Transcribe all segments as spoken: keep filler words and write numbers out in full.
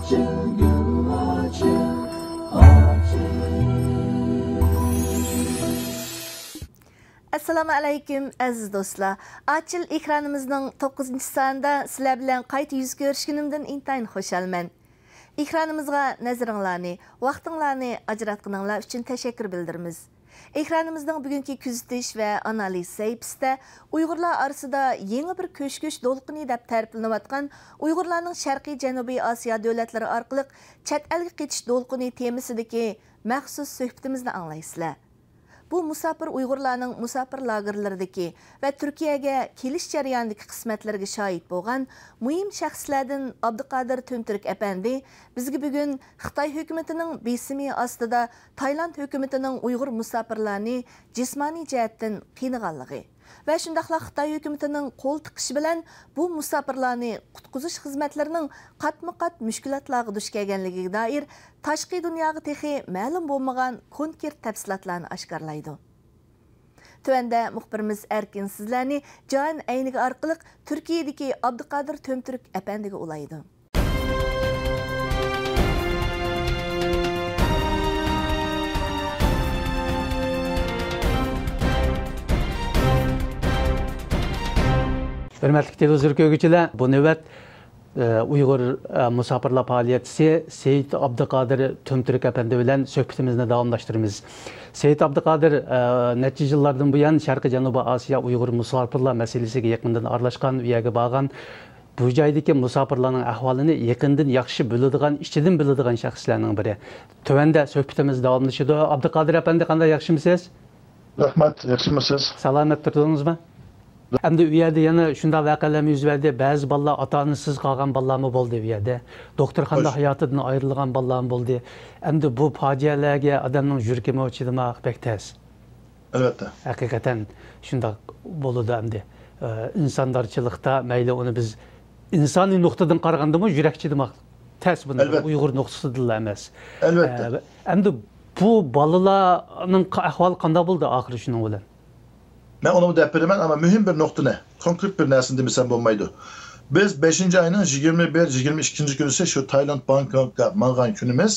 ئەسسالامۇ ئەلەيكۇم، ئەزىز دوستلار. ئاچىل ئېكرانىمىزنىڭ توققۇزىنچى سانىدا سىلەر بىلەن قايتا يۈز كۆرۈشكىنىمدىن ئىنتايىن خۇشالمەن. ئېكرانىمىزغا نەزىرىڭلارنى، ۋاقتىڭلارنى ئاجراتقىنىڭلار ئۈچۈن تەشەككۈر بىلدۈرىمىز. ئېكرانىمىزنىڭ بۈگۈنكى كۆزىتىش ۋە ئانالىز سەھىپىسىدە ئۇيغۇرلار ئارىسىدا يېڭى بىر كۆچ-كۆچ دولقۇنى دەپ تەرىپلىنىۋاتقان ئۇيغۇرلارنىڭ شەرقىي جەنۇبىي ئاسىيا دۆلەتلىرى ئارقىلىق چەت ئەلگە قېچىش دولقۇنى تېمىسىدىكى مەخسۇس سۆھبىتىمىزنى ئاڭلايسىلەر. بۇ مۇساپىر ئۇيغۇرلارنىڭ مۇساپىر لاگېرلىرىدىكى ۋە تۈركىيەگە كېلىش جەريانىدىكى قىسمەتلىرىگە شاھىت بولغان مۇھىم شەخسلەردىن ئابدۇقادىر تۈنتۈرك ئەپەندى بىزگە بۈگۈن خىتاي ھۆكۈمىتىنىڭ بېسىمى ئاستىدا تايلاند ھۆكۈمىتىنىڭ ئۇيغۇر مۇساپىرلارنى جىسمانىي جەھەتتىن قىينىغانلىقى ۋە شۇنداقلا خىتاي ھۆكۈمىتىنىڭ قول تىقىشى بىلەن بۇ مۇساپىرلارنى قۇتقۇزۇش خىزمەتلىرىنىڭ قاتمۇ قات مۈشكۈلاتلارغا دۇچ كەلگەنلىكىگە دائىر تاشقى دۇنياغا تېخى مەلۇم بولمىغان كونكرېت تەپسىلاتلارنى ئاشكارىلايدۇ. تۆۋەندە مۇخبىرىمىز ئەركىن سىزلەرنى جان ئەينىكى ئارقىلىق تۈركىيەدىكى ئابدۇقادىر تۆمتۈرك ئەپەندىگە ئۇلايدۇ. ھۆرمەتلىك تېلېۋىزور كۆرگۈچىلەر، بۇ نۆۋەت ئۇيغۇر مۇساپىرلار پائالىيەتچىسى سېيىت ئابدۇقادىر تۈمتۈرك ئەپەندى بىلەن سۆھبىتىمىزنى داۋاملاشتۇرىمىز. سېيىت ئابدۇقادىر نەچچە يىللاردىن بۇيان شەرقىي جەنۇبىي ئاسىيا ئۇيغۇر مۇساپىرلار مەسىلىسىگە يېقىندىن ئارىلاشقان، ئۇ يەرگە بارغان، بۇ جايدىكى مۇساپىرلارنىڭ ئەھۋالىنى يېقىندىن ياخشى بىلىدىغان، ئىچىدىن بىلىدىغان شەخسلەرنىڭ بىرى. تۆۋەندە سۆھبىتىمىز داۋاملىشىدۇ. ئابدۇقادىر ئەپەندى، قانداق، ياخشىمۇسىز؟ رەھمەت، ياخشىمۇسىز؟ سالامەت تۇردىڭىزمۇ؟ ئەمدى ئۇ يەردە يەنە شۇنداق ۋەقەلەرمۇ يۈز بەردى. بەزى بالىلار ئاتا-ئانىسىز قالغان بالىلارمۇ بولدى ئۇ يەردە. دوختۇرخانىدا ھاياتىدىن ئايرىلغان بالىلارمۇ بولدى. ئەمدى بۇ پاجىئەلەرگە ئادەمنىڭ يۈرىكىمۇ چىدىماق بەك تەس. ئەلۋەتتە. ھەقىقەتەن شۇنداق بولىدۇ ئەمدى. ئە، ئىنساندارچىلىقتا مەيلى ئۇنى بىز ئىنسانىي نۇقتىدىن قارىغاندىمۇ يۈرەك چىدىماق تەس بۇنى، ئەلۋەتتە، ئۇيغۇر نۇقتىسىدىنلا ئەمەس. ئەلۋەتتە. ئە، ئەمدى بۇ بالىلارنىڭ قا-، ئەھۋالى قانداق بولدى ئاخىرى شۇنىڭ بىلەن؟ مەن ئۇنىمۇ دەپ بېرىمەن، ئەمما مۇھىم بىر نۇقتىنى، كونكرېت بىر نەرسىنى دېمىسەم بولمايدۇ. بىز بەشىنچى ئاينىڭ يىگىرمە بىر، يىگىرمە ئىككىنچى كۈنىسى شۇ تايلاند بانكوكقا ماڭغان كۈنىمىز،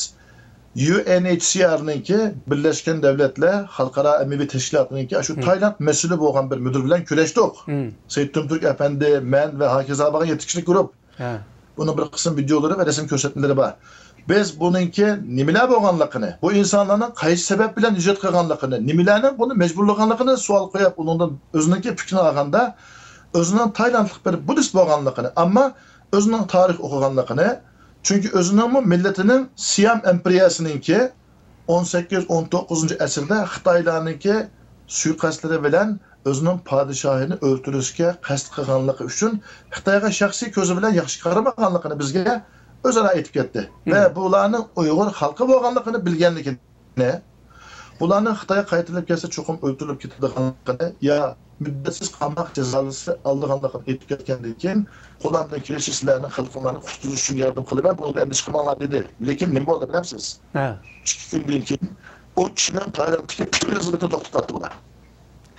يۇ ئېن ئېيچ سى ئارنىڭكى، بىرلەشكەن دەۋلەتلەر خەلقئارا ئەممىۋى تەشكىلاتىنىڭكى شۇ، مم، تايلاند مەسئۇلى بولغان بىر مۇدىر بىلەن كۆرۈشتۇق. مم. سېيىت تۈمتۈرك ئەپەندى، مەن ۋە ھاكازا بولغان يەتتە كىشىلىك گۇرۇپ. ھە. بۇنىڭ بىر قىسىم ۋىدىيولىرى ۋە رەسىم كۆرسەتمىلىرى بار. بىز بۇنىڭكى نېمىلەر بولغانلىقىنى، بۇ ئىنسانلارنىڭ قايسى سەۋەب بىلەن ھىجرەت قىلغانلىقىنى، نېمىلەرنىڭ بۇنى مەجبۇرلىغانلىقىنى سوئال قويۇپ، ئۇنىڭدىن ئۆزىنىڭكى پىكرىنى ئالغاندا، ئۆزىنىڭ تايلاندلىق بىر بۇددىست بولغانلىقىنى، ئەمما ئۆزىنىڭ تارىخ ئوقۇغانلىقىنى، چۈنكى ئۆزىنىڭمۇ مىللىتىنىڭ سىيام ئىمپېرىيەسىنىڭكى ئون سەككىز، ئون توققۇزىنچى ئەسىردە خىتايلارنىڭكى سۇيىقەستلىرى بىلەن ئۆزىنىڭ پادىشاھىنى ئۆلتۈرۈشكە قەست قىلغانلىقى ئۈچۈن خىتايغا شەخسىي كۆزى بىلەن ياخشى قارىمىغانلىقىنى بىزگە ئۆزئارا ئېيتىپ كەتتى. ۋە، مم، بۇلارنىڭ ئۇيغۇر خەلقى بولغانلىقىنى بىلگەنلىكىنى، بۇلارنىڭ خىتايغا قايتۇرۇلۇپ كەتسە چوقۇم ئۆلتۈرۈلۈپ كېتىدىغانلىقىنى يا مۇددەتسىز قاماق جازالىسى ئالىدىغانلىقىنى ئېيتىپ كەتكەندىن كېيىن، قولۇمدىن كېلىشىچە سىلەرنىڭ خەلقىڭلارنى قۇتقۇزۇش ئۈچۈن ياردەم قىلىمەن، بۇنىڭغا ئەندىشە قىلماڭلار دېدى. لېكىن نېمە بولدى بىلەمسىز؟ ھە. ئىككى كۈندىن كېيىن ئۇ كىشىنىڭ تايلاندتىكى پۈتۈن خىزمىتىنى توختىتىۋەتتى بۇلار.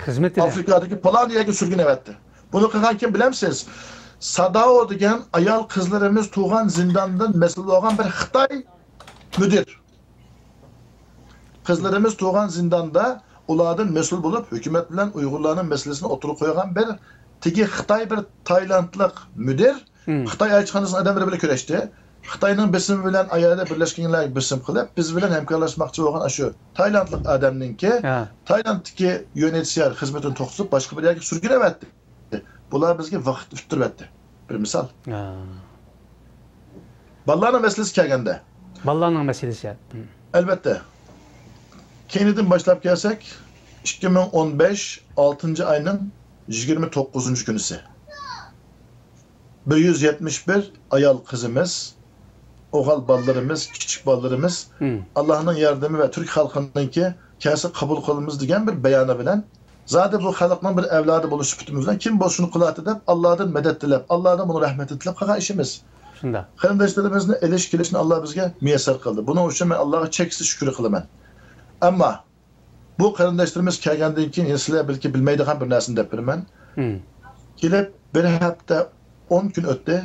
خىزمىتىنى؟ ئافرىكادىكى پالان يەرگە سۈرگۈن ئەۋەتتى. بۇنى قىلغان كىم بىلەمسىز؟ ساداۋو دېگەن ئايال قىزلىرىمىز تۇغان زىنداندىن مەسئۇل بولغان بىر خىتاي مۇدىر. قىزلىرىمىز تۇغان زىنداندا ئۇلاردىن مەسئۇل بولۇپ، ھۆكۈمەت بىلەن ئۇيغۇرلارنىڭ مەسىلىسىنى ئوتتۇرىغا قويغان بىر تېگى خىتاي بىر تايلاندلىق مۇدىر، مم، خىتاي ئەلچىخانىسىنىڭ ئادەملىرى بىلەن كۆرۈشتى. خىتاينىڭ بېسىمى بىلەن ئايالى بىرلەشكەن يەرلەرگە بېسىم قىلىپ، بىز بىلەن ھەمكارلاشماقچى بولغان ئاشۇ تايلاندلىق ئادەمنىڭكى، ھە، تايلاندتىكى يۇ ئېن ئېيچ سى ئار خىزمىتىنى توختىتىپ، باشقا بىر يەرگە سۈرگۈن ئەۋەتتى. بۇلار بىزگە ۋاقىت ئۇتتۇرۇۋەتتى. بىر مىسال. ھە. بالىلارنىڭ مەسىلىسى كەلگەندە. بالىلارنىڭ مەسىلىسى. ھە. ئەلۋەتتە. كەينىدىن باشلاپ كەلسەك، ئىككى مىڭ ئون بەش ئالتىنچى ئاينىڭ يىگىرمە توققۇزىنچى كۈنىسى. بىر يۈز يەتمىش بىر ئايال قىزىمىز، ئوغۇل بالىلىرىمىز، كىچىك بالىلىرىمىز، مم، ئاللانىڭ ياردىمى ۋە تۈرك خەلقىنىڭكى كەلسە قوبۇل قىلىمىز دېگەن بىر بايانى بىلەن، زادى بۇ خەلقنىڭ بىر ئەۋلادى بولۇش سۈپىتىمىز بىلەن كىم بولسا شۇنى قىلاتتى دەپ، ئاللادىن مەدەت تىلەپ، ئاللادىن بۇنىڭ رەھمىتىنى تىلەپ قىلغان ئىشىمىز. شۇنداق. قېرىنداشلىرىمىزنى ئېلىش كېلىشنى ئاللا بىزگە مۇيەسسەر قىلدى. بۇنىڭ ئۈچۈن مەن ئاللاغا چەكسىز شۈكۈر قىلىمەن. ئەمما بۇ قېرىنداشلىرىمىز كەلگەندىن كېيىن، يەنە سىلەر بەلكى بىلمەيدىغان بىر نەرسىنى دەپ بېرىمەن. مم. كېلىپ بىر ھەپتە ئون كۈن ئۆتتى.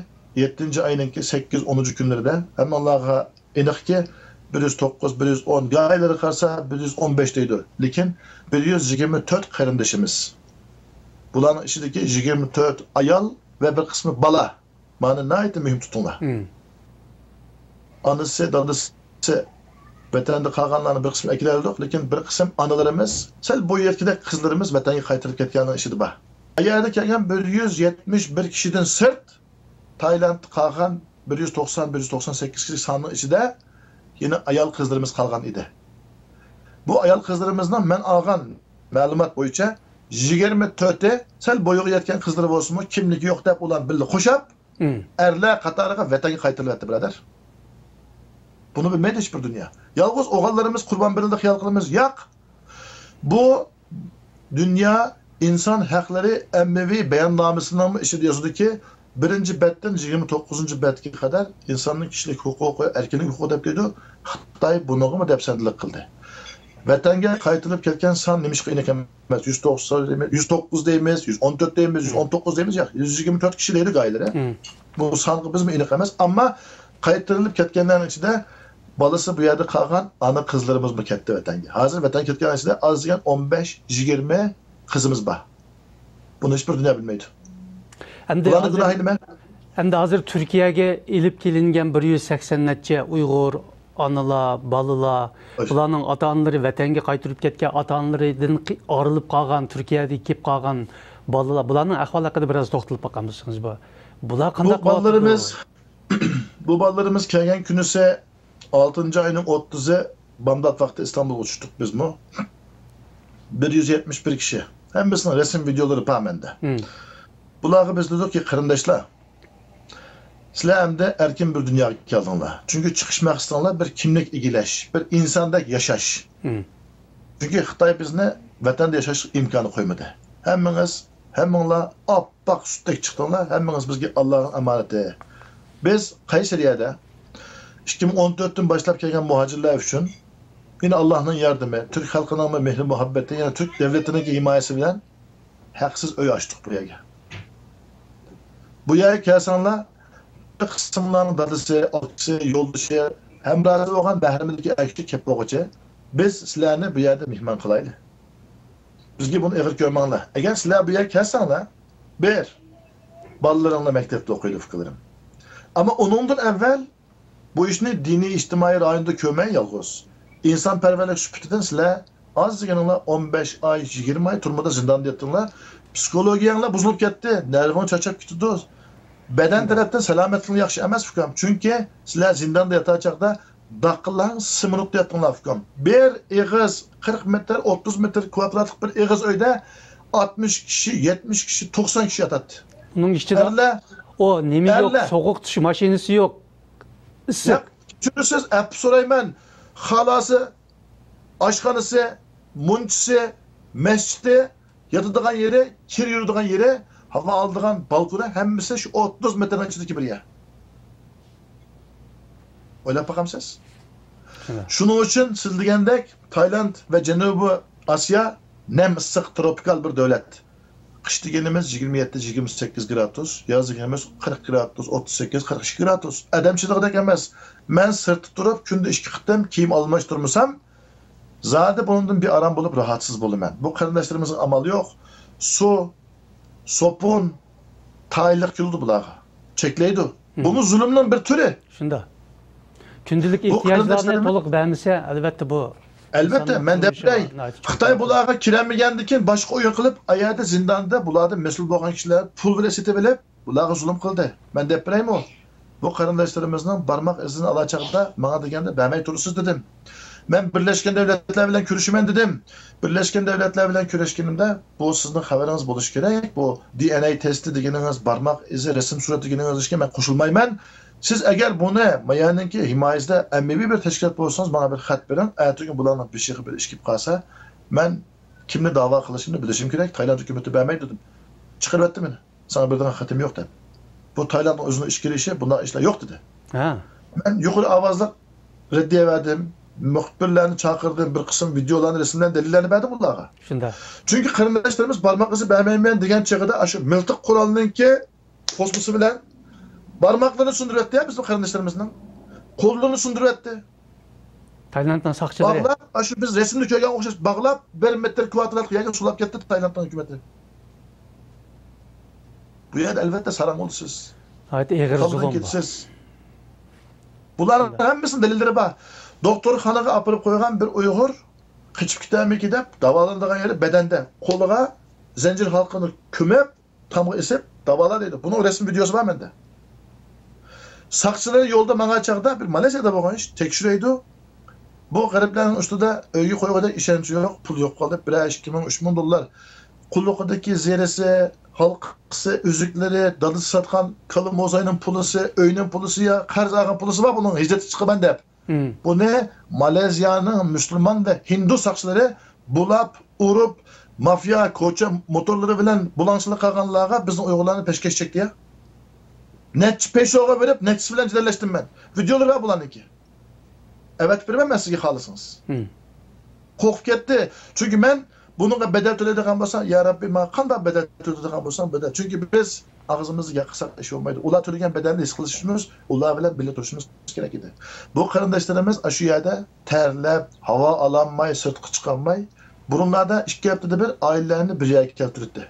يەتتىنچى ئاينىڭكى سەككىز، ئونىنچى كۈنلىرىدە ھەممىڭلارغا ئېنىقكى، بىر يۈز توققۇز، بىر يۈز ئون، گاھىلىرى قارىسا بىر يۈز ئون بەش دەيدۇ. لېكىن بىر يۈز يىگىرمە تۆت قېرىندىشىمىز. بۇلارنىڭ ئىچىدىكى يىگىرمە تۆت ئايال ۋە بىر قىسمى بالا. مانا ناھايىتى مۇھىم تۇتۇڭلار. مم. ئانىسى، دادىسى ۋەتەندە قالغانلارنى بىر قىسمى ئەكېلەلىدۇق، لېكىن بىر قىسىم ئانىلىرىمىز، سەل بويى يەتكۈدەك قىزلىرىمىز ۋەتەنگە قايتۇرۇپ كەتكەنلەرنىڭ ئىچىدە بار. ئەيەردە كەلگەن بىر يۈز يەتمىش بىر كىشىدىن سىرت، تايلاندتا قالغان بىر يۈز توقسان، بىر يۈز توقسان سەككىز كىشىلىك ساننىڭ ئىچىدە يەنە ئايال قىزلىرىمىز قالغان ئىدى. بۇ ئايال قىزلىرىمىزنىڭ مەن ئالغان مەلۇمات بويىچە يىگىرمە تۆتى سەل بويىغا يەتكەن قىزلىرى بولسىمۇ، كىملىكى يوق دەپ ئۇلارنى بىللە قوشاپ، مم. ئەرلەر قاتارىغا ۋەتەنگە قايتۇرۇۋەتتى، بۇرادەر. بۇنى بىلمەيدۇ ھېچبىر دۇنيا. يالغۇز ئوغۇللىرىمىز قۇربان بېرىلدى خىيال قىلىمىز. ياق. بۇ دۇنيا ئىنسان ھەقلىرى ئاممىۋى بەياننامىسىنىڭمۇ ئىچىدە يازىدۇكى، بىرىنچى بەتتىن يىگىرمە توققۇزىنچى بەتكە قەدەر ئىنساننىڭ كىشىلىك ھوقۇقى، ئەركىنلىك ھوقۇقى دەپ دەيدۇ. خىتاي بۇنىڭغىمۇ دەپسەندىلىك قىلدى. ۋەتەنگە قايتۇرۇپ كەتكەن سان نېمىشقا ئېنىق ئەمەس؟ يۈز توققۇز دەيمىز، يۈز توققۇز دەيمىز، يۈز ئون تۆت دەيمىز، يۈز ئون توققۇز دەيمىز، ياق، يۈز يىگىرمە تۆت كىشى دەيدۇ گاھىلىرى. مم. بۇ سانغا بىزمۇ ئېنىق ئەمەس. ئەمما قايتۇرۇلۇپ كەتكەنلەرنىڭ ئىچىدە بالىسى بۇ يەردە قالغان ئانا قىزلىرىمىزمۇ كەتتى ۋەتەنگە. ھازىر ۋەتەنگە كەتكەنلەر ئىچىدە ئاز دېگەن ئون بەش، يىگىرمە قىزىمىز بار. بۇنى ھېچبىر دۇنيا بىلمەيدۇ. ئەمدى بۇلارنىڭ ھازىر، گۇناھى نېمە؟ ئەمدى ھازىر تۈركىيەگە ئېلىپ كېلىنگەن بىر يۈز سەكسەن نەچچە ئۇيغۇر ئانىلار، بالىلار، خوش. بۇلارنىڭ ئاتا-ئانىلىرى، ۋەتەنگە قايتۇرۇپ كەتكەن ئاتا-ئانىلىرىدىن قى-، ئايرىلىپ قالغان، تۈركىيەدە كېلىپ قالغان بالىلار، بۇلارنىڭ ئەھۋالى ھەققىدە بىراز توختىلىپ باقامسىز بۇ؟ بۇلار بۇ قانداق بولۇۋاتىدۇ؟ بالىلىرىمىز، بۇ بالىلىرىمىز كەلگەن كۈنىسى ئالتىنچى ئاينىڭ ئوتتۇزى بامدات ۋاقتى ئىستانبۇلغا چۈشتۇق بىزمۇ. بىر يۈز يەتمىش بىر كىشى. ھەممىسىنىڭ رەسىم ۋىدېئولىرى بار مەندە. مم. بۇلارغا بىز دېدۇقكى، قېرىنداشلار، سىلەر ئەمدى ئەركىن بىر دۇنياغا كەلدىڭلار. چۈنكى چىقىش مەقسىتىڭلار بىر كىملىك ئىگىلەش، بىر ئىنساندەك ياشاش. مم. چۈنكى خىتاي بىزنى ۋەتەندە ياشاش ئىمكانى قويمىدى. ھەممىڭىز، ھەممىڭلار ئاپئاق سۈتتەك چىقتىڭلار، ھەممىڭىز بىزگە ئاللانىڭ ئامانىتى. بىز قەيسەرىيەدە ئىككى مىڭ ئون تۆتتىن باشلاپ كەلگەن مۇھاجىرلار ئۈچۈن يەنە ئاللانىڭ ياردىمى، تۈرك خەلقىنىڭمۇ مېھرى مۇھەببىتى، يەنە تۈرك دۆلىتىنىڭكى ھىمايىسى بىلەن ھەقسىز ئۆي ئاچتۇق بۇ يەرگە. بۇ يەرگە كەلسەڭلار، بىر قىسىملارنىڭ دادىسى، ئاكىسى، يولدىشى، ھەمراھى بولغان مەھرىمىدىكى ئەر كىشى كەپ بولغۇچە، بىز سىلەرنى بۇ يەردە مېھمان قىلايلى. بىزگە بۇنى ئېغىر كۆرمەڭلار. ئەگەر سىلەر بۇ يەرگە كەلسەڭلار، بىر، بالىلىرىڭلار مەكتەپتە ئوقۇيدۇ، ئۇكىلىرىم. ئەمما ئۇنىڭدىن ئەۋۋەل بۇ ئىشنى دىنىي ئىجتىمائىي رايوندا كۆرمەي يالغۇز، ئىنسانپەرۋەرلىك سۈپىتىدىن سىلەر ئاز دېگىنىڭلار ئون بەش ئاي، يىگىرمە ئاي تۈرمىدە زىنداندا ياتتىڭلار. پسىخولوگىيەڭلار بۇزۇلۇپ كەتتى، نەرۋىڭ چارچاپ كېتىدۇ. بەدەن تەرەپتىن سالامەتلىكىڭلار ياخشى ئەمەس، ئۇكام. چۈنكى سىلەر زىنداندا ياتار چاغدا داقىللاڭ سېمونتتا ياتتىڭلار، ئۇكام. بىر ئېغىز، قىرىق مېتىر، ئوتتۇز مېتىر كۋادراتلىق بىر ئېغىز ئۆيدە ئاتمىش كىشى، يەتمىش كىشى، توقسان كىشى ياتاتتى. ئۇنىڭ ئىچىدە ئەرلەر، ئۇ نېمە يوق، ئەرلەر. سوغۇق چۈش ماشىنىسى يوق. ئىسسىق. ياق، كەچۈرىسىز، ئەپۇ سورايمەن. خالاسى، ئاشخانىسى، مۇنچىسى، مەسچىتى، ياتىدىغان يېرى، كىر يۇيىدىغان يېرى، ھاۋا ئالىدىغان بالكونى، ھەممىسى شۇ ئوتتۇز مېتىرنىڭ ئىچىدىكى بىر يەر. ئويلاپ باقامسىز؟ شۇنىڭ ئۈچۈن سىز دېگەندەك تايلاند ۋە جەنۇبىي ئاسىيا نەم ئىسسىق تروپىكال بىر دۆلەت. قىش دېگىنىمىز يىگىرمە يەتتە، يىگىرمە سەككىز گرادۇس، ياز دېگىنىمىز قىرىق گرادۇس، ئوتتۇز سەككىز، قىرىق ئىككى گرادۇس. ئادەم چىدىغۇدەك ئەمەس. مەن سىرتتا تۇرۇپ، كۈندە ئىككى قېتىم كىيىم ئالماشتۇرمىسام، زادى بۇنىڭدىن بىئارام بولۇپ، راھەتسىز بولىمەن. بۇ قېرىنداشلىرىمىزغا ئامال يوق. سۇ، سوپۇن، تايىنلىق كېلىدۇ بۇلارغا. چەكلەيدۇ. بۇمۇ زۇلۇمنىڭ بىر تۈرى. شۇنداق. كۈندىلىك ئېھتىياجلارنى تولۇق بەرمىسە، ئەلۋەتتە بۇ، ئەلۋەتتە، مەن دەپ بېرەي. خىتاي بۇلارغا كىرەلمىگەندىن كېيىن باشقا ئويۇن قىلىپ، ئايەردە زىنداندا بۇلاردىن مەسئۇل بولغان كىشىلەر پۇل بىلەن سېتىۋېلىپ، بۇلارغا زۇلۇم قىلدى. مەن دەپ بېرەيمۇ؟ بۇ قېرىنداشلىرىمىزنىڭ بارماق ئىزىنى ئالا چاغدا ماڭا دېگەندە بەرمەي تۇرىسىز دېدىم. مەن بىرلەشكەن دۆلەتلەر بىلەن كۆرۈشىمەن دېدىم. بىرلەشكەن دۆلەتلەر بىلەن كۆرۈشكىنىمدە، بۇ سىزنىڭ خەۋىرىڭىز بولۇشى كېرەك. بۇ دى ئېن ئەي تېستى دېگىنىڭىز، بارماق ئىزى، رەسىم سۈرەت دېگىنىڭىز ئىشىگە مەن قوشۇلمايمەن. سىز ئەگەر بۇنى مايانىڭكى ھىمايىسىدە ئەممىۋى بىر تەشكىلات بولسىڭىز، ماڭا بىر خەت بېرىڭ. ئەتىگۈن بۇلارنىڭ بېشىغا بىر ئىش كېلىپ قالسا، مەن كىمنى داۋا قىلىشىمنى بىلىشىم كېرەك. تايلاند ھۆكۈمىتى بەرمەيدۇ دېدىم. چىقىرىۋەتتى مېنى. ساڭا بېرىدىغان خېتىم يوق دەپ. بۇ تايلاندنىڭ ئۆزىنىڭ ئىچكىرى ئىشى، بۇنداق ئىشلار يوق دېدى. ھە. مەن يۇقىرى ئاۋازلىق رەددىيە بەردىم. مۇخبىرلارنى چاقىردىم، بىر قىسىم ۋىدېئولارنى، رەسىملەرنى، دەلىللەرنى بەردىم ئۇلارغا. شۇنداق. چۈنكى قېرىنداشلىرىمىز بارماق ئىزى بەرمەيمەن دېگەن چېغىدا، ئاشۇ مىلتىق قورالنىڭكى قوزمىسى بىلەن بارماقلىرىنى سۇندۇرۇۋەتتى يا بىزنىڭ قېرىنداشلىرىمىزنىڭ. قوللىرىنى سۇندۇرۇۋەتتى. تايلاندنىڭ ساقچىلىرى. باغلاپ، ئاشۇ بىز رەسىمدە كۆرگەنگە ئوخشاش باغلاپ، بىر مېتىر كۋادراتلىق يەرگە سولاپ كەتتى تايلاندنىڭ ھۆكۈمىتى. بۇ يەردە ئەلۋەتتە ساراڭ بولىسىز. ناھايىتى ئېغىر زۇلۇم بۇ. بۇلارنىڭ ھەممىسىنىڭ دەلىللىرى بار. دوختۇرخانىغا ئاپىرىپ قويغان بىر ئۇيغۇر قېچىپ كېتەرمىكىن دەپ داۋالىنىدىغان يېرى بەدەندە، قولىغا زەنجىر ھالقىنى كۆمۈپ، تامغا ئېسىپ داۋالا دەيدۇ. بۇنىڭ رەسىم ۋىدېئوسى بار مەندە. ساقچىلار يولدا ماڭغان چاغدا، بىر مالايسىيادا بولغان ئىش، تەكشۈرەيدۇ. بۇ غەربلەرنىڭ ئۈستىدە ئۆيگە قويغۇدەك ئىشەنچ يوق، پۇل يوق قالدى. بىرەر ئىككى مىڭ، ئۈچ مىڭ دوللار. قۇلىقىدىكى زېرىسى، ھالقىسى، ئۈزۈكلىرى، دادىسى ساتقان كالا موزاينىڭ پۇلىسى، ئۆينىڭ پۇلىسى يا قەرز ئالغان پۇلىسى بار بۇنىڭ، ھىجرەتكە چىقىمەن دەپ. مم. بۇنى مالايزىيانىڭ مۇسۇلمان ۋە ھىندۇ ساقچىلىرى بۇلاپ، ئۇرۇپ، مافىيا، كوچا موتورلىرى بىلەن بۇلاڭچىلىق قىلغانلارغا بىزنىڭ ئۇيغۇرلارنى پەشكەش چەكتى يا. نەچچە پېشوغا بېرىپ، نەچچىسى بىلەن جېدەللەشتىم مەن. ۋىدېئولىرى بار بۇلارنىڭكى. ئەۋەتىپ بېرىمەن مەن سىزگە خالىسىڭىز. مم. قورقۇپ كەتتى. چۈنكى مەن بۇنىڭغا بەدەل تۆلەيدىغان بولسام، يا رەببى، ماڭا قانداق بەدەل تۆلەيدىغان بولسام، بەدەل. چۈنكى بىز ئاغزىمىزنى ياقىساق ئىش بولمايدۇ. ئۇلار تۆلىگەن بەدەلنى ھېس قىلىشىمىز، ئۇلار بىلەن بىللە تۇرۇشىمىز كېرەك ئىدى. بۇ قېرىنداشلىرىمىز ئاشۇ يەردە تەرلەپ، ھاۋا ئالالماي، سىرتقا چىقالماي، بۇرۇنلاردا ئىككى ھەپتىدە بىر ئائىلىلەرنى بىر يەرگە كەلتۈرەتتى.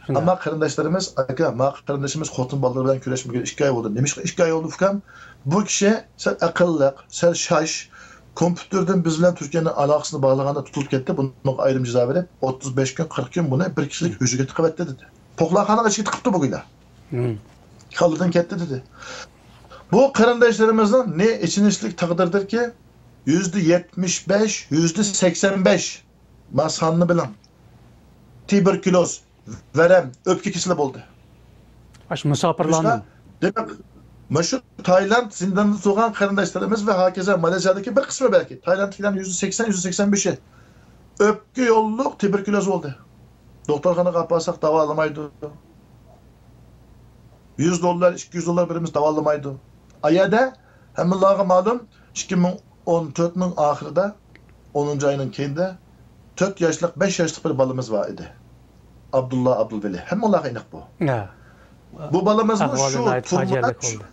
شۇنداق. ئەمما قېرىنداشلىرىمىز، ئاكا، ما قېرىندىشىمىز خوتۇن بالىلىرى بىلەن كۆرۈشمىگىلى ئىككى ئاي بولدى. نېمىشقا ئىككى ئاي بولدى، ئۇكام؟ بۇ كىشى سەل ئەقىللىق، سەل شاش، كومپيۇتېردىن بىز بىلەن تۈركىيەنىڭ ئالاقىسىنى باغلىغاندا تۇتۇلۇپ كەتتى. بۇنىڭغا ئايرىم جازا بېرىپ، ئوتتۇز بەش كۈن، قىرىق كۈن بۇنى بىر كىشىلىك ھۆججىگە تىقىۋەتتى دېدى. پوقلاخانىغا ئىچىگە تىقىپتۇ بۇ گۇيلا. كاللىدىن كەتتى دېدى. بۇ قېرىنداشلىرىمىزنىڭ نى ئېچىنىشلىق تەقدىردىركى، يۈزدە يەتمىش بەش، يۈزدە سەكسەن بەش، ما ساننى بىلىڭ. تۇبېركۇلوز، ۋەرەم، ئۆپكە كېسىلى بولدى. ئاشۇ مۇساپىرلارنىڭ. دېمەك، مۇشۇ تايلاند زىنداندا تۇرغان قېرىنداشلىرىمىز ۋە ھاكازا مالايزىيەدىكى بىر قىسمى بەلكى، تايلاندتىكىلەرنىڭ يۈزدە سەكسەن، يۈزدە سەكسەن بەشى ئۆپكە يوللۇق تۇبېركۇلوز بولدى. دوختۇرخانىغا ئاپارساق داۋالىمايدۇ. يۈز دوللار، ئىككى يۈز دوللار بېرىمىز، داۋالىمايدۇ. ئايەدە ھەممىلارغا مەلۇم، ئىككى مىڭ ئون تۆتنىڭ ئاخىرىدا، ئونىنچى ئاينىڭ كەينىدە تۆت ياشلىق، بەش ياشلىق بىر بالىمىز بار ئىدى. ئابدۇللا ئابدۇلۋەلى. ھەممىڭلارغا ئېنىق بۇ. ھە. بۇ بالىمىزمۇ ئەھۋالى شۇ ناھايىتى تۈرمىدە، فاجىئەلىك بولدى.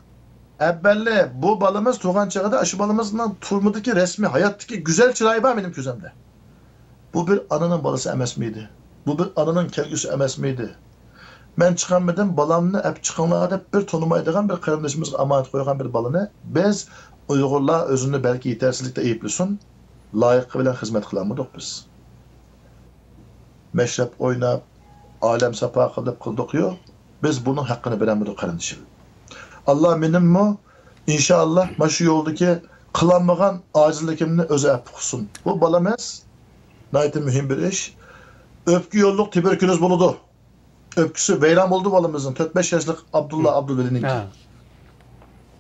ئەبەللى، بۇ بالىمىز تۇغان چېغىدا، شۇ بالىمىزنىڭ تۈرمىدىكى رەسمى ھاياتتىكى گۈزەل چىرايى بار مېنىڭ كۆزۈمدە. بۇ بىر ئانىنىڭ بالىسى ئەمەسمىدى؟ بۇ بىر ئانىنىڭ كەلگۈسى ئەمەسمىدى؟ مەن چىقالمىدىم، بالامنى ئەپ چىقىڭلار دەپ بىر تونۇمايدىغان بىر قېرىندىشىمىزغا ئامانەت قويغان بىر بالىنى بىز ئۇيغۇرلار ئۆزىنى بەلكى يېتەرسىزلىكتە ئەيىبلىسۇن، لايىقى بىلەن خىزمەت قىلالمىدۇق بىز. مەشرەپ ئويناپ، ئالەم ساپا قىلىپ قىلدۇقيۇ، بىز بۇنىڭ ھەققىنى بېرەلمىدۇق قېرىندىشىم. ئاللا مېنىممۇ ئىنشائاللا مانا شۇ يولدىكى قىلالمىغان ئاجىزلىكىمنى ئۆزى ئەپۇ قىلسۇن. بۇ بالىمىز ناھايىتى مۇھىم بىر ئىش. ئۆپكە يوللۇق تۇبېركۇلوز بولىدۇ. ئۆپكىسى ۋەيران بولدى بالىمىزنىڭ، تۆت بەش ياشلىق ئابدۇللا ئابدۇلۋەلىنىڭكى. ھە.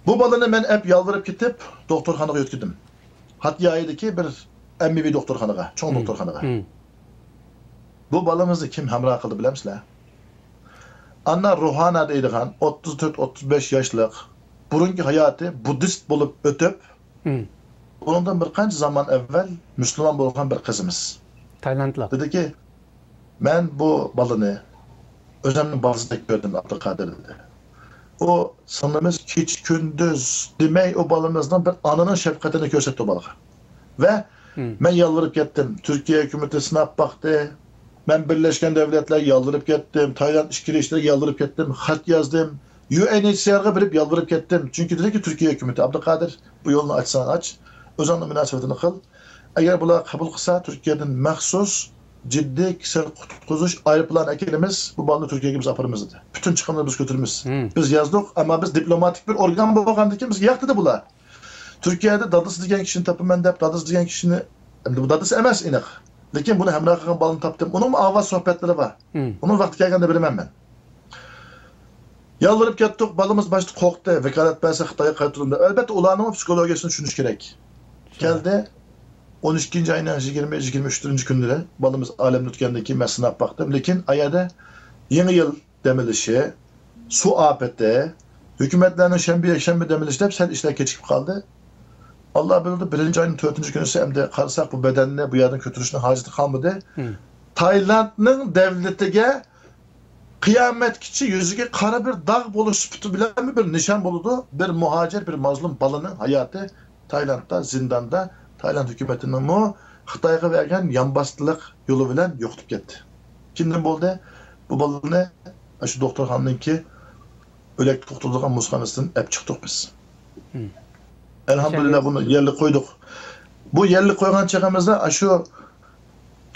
بۇ بالىنى مەن ئەپ يالۋۇرۇپ كېتىپ دوختۇرخانىغا يۆتكىدىم. ھاتيايىدىكى بىر ئەممىۋى دوختۇرخانىغا، چوڭ دوختۇرخانىغا. بۇ بالىمىزنى كىم ھەمراھ قىلدى بىلەمسىلەر؟ ئاننا روھانا دەيدىغان ئوتتۇز تۆت، ئوتتۇز بەش ياشلىق، بۇرۇنقى ھاياتى بۇددىست بولۇپ ئۆتۈپ، ئۇنىڭدىن بىر قانچە زامان ئەۋۋەل مۇسۇلمان بولغان بىر قىزىمىز. تايلاندلىق. دېدىكى، مەن بۇ بالىنى ئۆزۈمنىڭ بالىسىدەك كۆردۈم، ئابدۇقادىر، دېدى. ئۇ سىڭلىمىز كېچە-كۈندۈز دېمەي، ئۇ بالىمىزنىڭ بىر ئانىنىڭ شەپقىتىنى كۆرسەتتى ئۇ بالىغا. ۋە مەن يالۋۇرۇپ كەتتىم. تۈركىيە ھۆكۈمىتى سىناپ باقتى. مەن بىرلەشكەن دۆلەتلەرگە يالۋۇرۇپ كەتتىم. تايلاند ئىچكىرى ئىشلىرىغا يالۋۇرۇپ كەتتىم. خەت يازدىم. يۇ ئېن ئېيچ سى ئارغا بېرىپ يالۋۇرۇپ كەتتىم. چۈنكى دېدىكى تۈركىيە ھۆكۈمىتى، ئابدۇقادىر، بۇ يولنى ئاچساڭ ئاچ، ئۆزۈڭنىڭ مۇناسىۋىتىنى قىل. ئەگەر بۇلار قوبۇل قىلسا، تۈركىيەدىن مەخسۇس جىددىي كېسەل قۇتقۇزۇش ئايروپىلانى ئەكېلىمىز، بۇ بالىنى تۈركىيەگە بىز ئاپىرىمىز، دېدى. پۈتۈن چىقىمنى بىز كۆتۈرىمىز. بىز يازدۇق، ئەمما بىز دىپلوماتىك بىر ئورگان بولغاندىكىن بىزگە ياق، دېدى بۇلار. تۈركىيەدە دادىسى دېگەن كىشىنى تاپىمەن دەپ، دادىسى دېگەن كىشىنى، ئەمدى بۇ دادىسى ئەمەس ئېنىق. لېكىن بۇنى ھەمراھ قىلغان بالىنى تاپتىم. ئۇنىڭمۇ ئاۋاز سۆھبەتلىرى بار. ئۇنىڭ ۋاقتى كەلگەندە بېرىمەن مەن. يالۋۇرۇپ كەتتۇق، بالىمىز باشتا قورقتى، ۋاكالەت بەرسە خىتايغا قايتۇرۇلدى. ئەلبەتتە، ئۇلارنىڭ پسىخولوگىيەسىنى چۈشىنىش كېرەك. كەلدى، ئون ئىككىنچى ئاينىڭ يىگىرمە، يىگىرمە ئۈچىنچى كۈنلىرى بالىمىز ئالەمدىن ئۆتكەندىن كېيىن مەن سىناپ باقتىم. لېكىن ئايەدە يېڭى يىل دەم ئېلىشى، سۇ ئاپىتى، ھۆكۈمەتلەرنىڭ شەنبە، يەكشەنبە دەم ئېلىشى دەپ سەل ئىشلار كېچىكىپ قالدى. ئاللا بىلىدۇ، بىرىنچى ئاينىڭ تۆتىنچى كۈنىسى ئەمدى قارىساق، بۇ بەدەننى بۇ يەردىن كۆتۈرۈشنىڭ ھاجىتى قالمىدى. تايلاندنىڭ دەۋلىتىگە قىيامەتكىچە يۈزىگە قارا بىر داغ بولۇش سۈپىتى بىلەنمۇ بىر نىشان بولىدۇ. بىر مۇھاجىر، بىر مازلۇم بالىنىڭ ھاياتى تايلاندتا، زىنداندا، تايلاند ھۆكۈمىتىنىڭمۇ خىتايغا بەرگەن يانباسلىق يولى بىلەن يوقىتىپ كەتتى. كېيىن نېمە بولدى؟ بۇ بالىنى شۇ دوختۇرخانىنىڭكى ئۆلەك توختىتىدىغان مۇزخانىسىدىن ئەپ چىقتۇق بىز. مم. ئەلھەمدۇلىللا، بۇنى يەرلىك قويدۇق. بۇ يەرلىك قويغان چېغىمىزدا ئاشۇ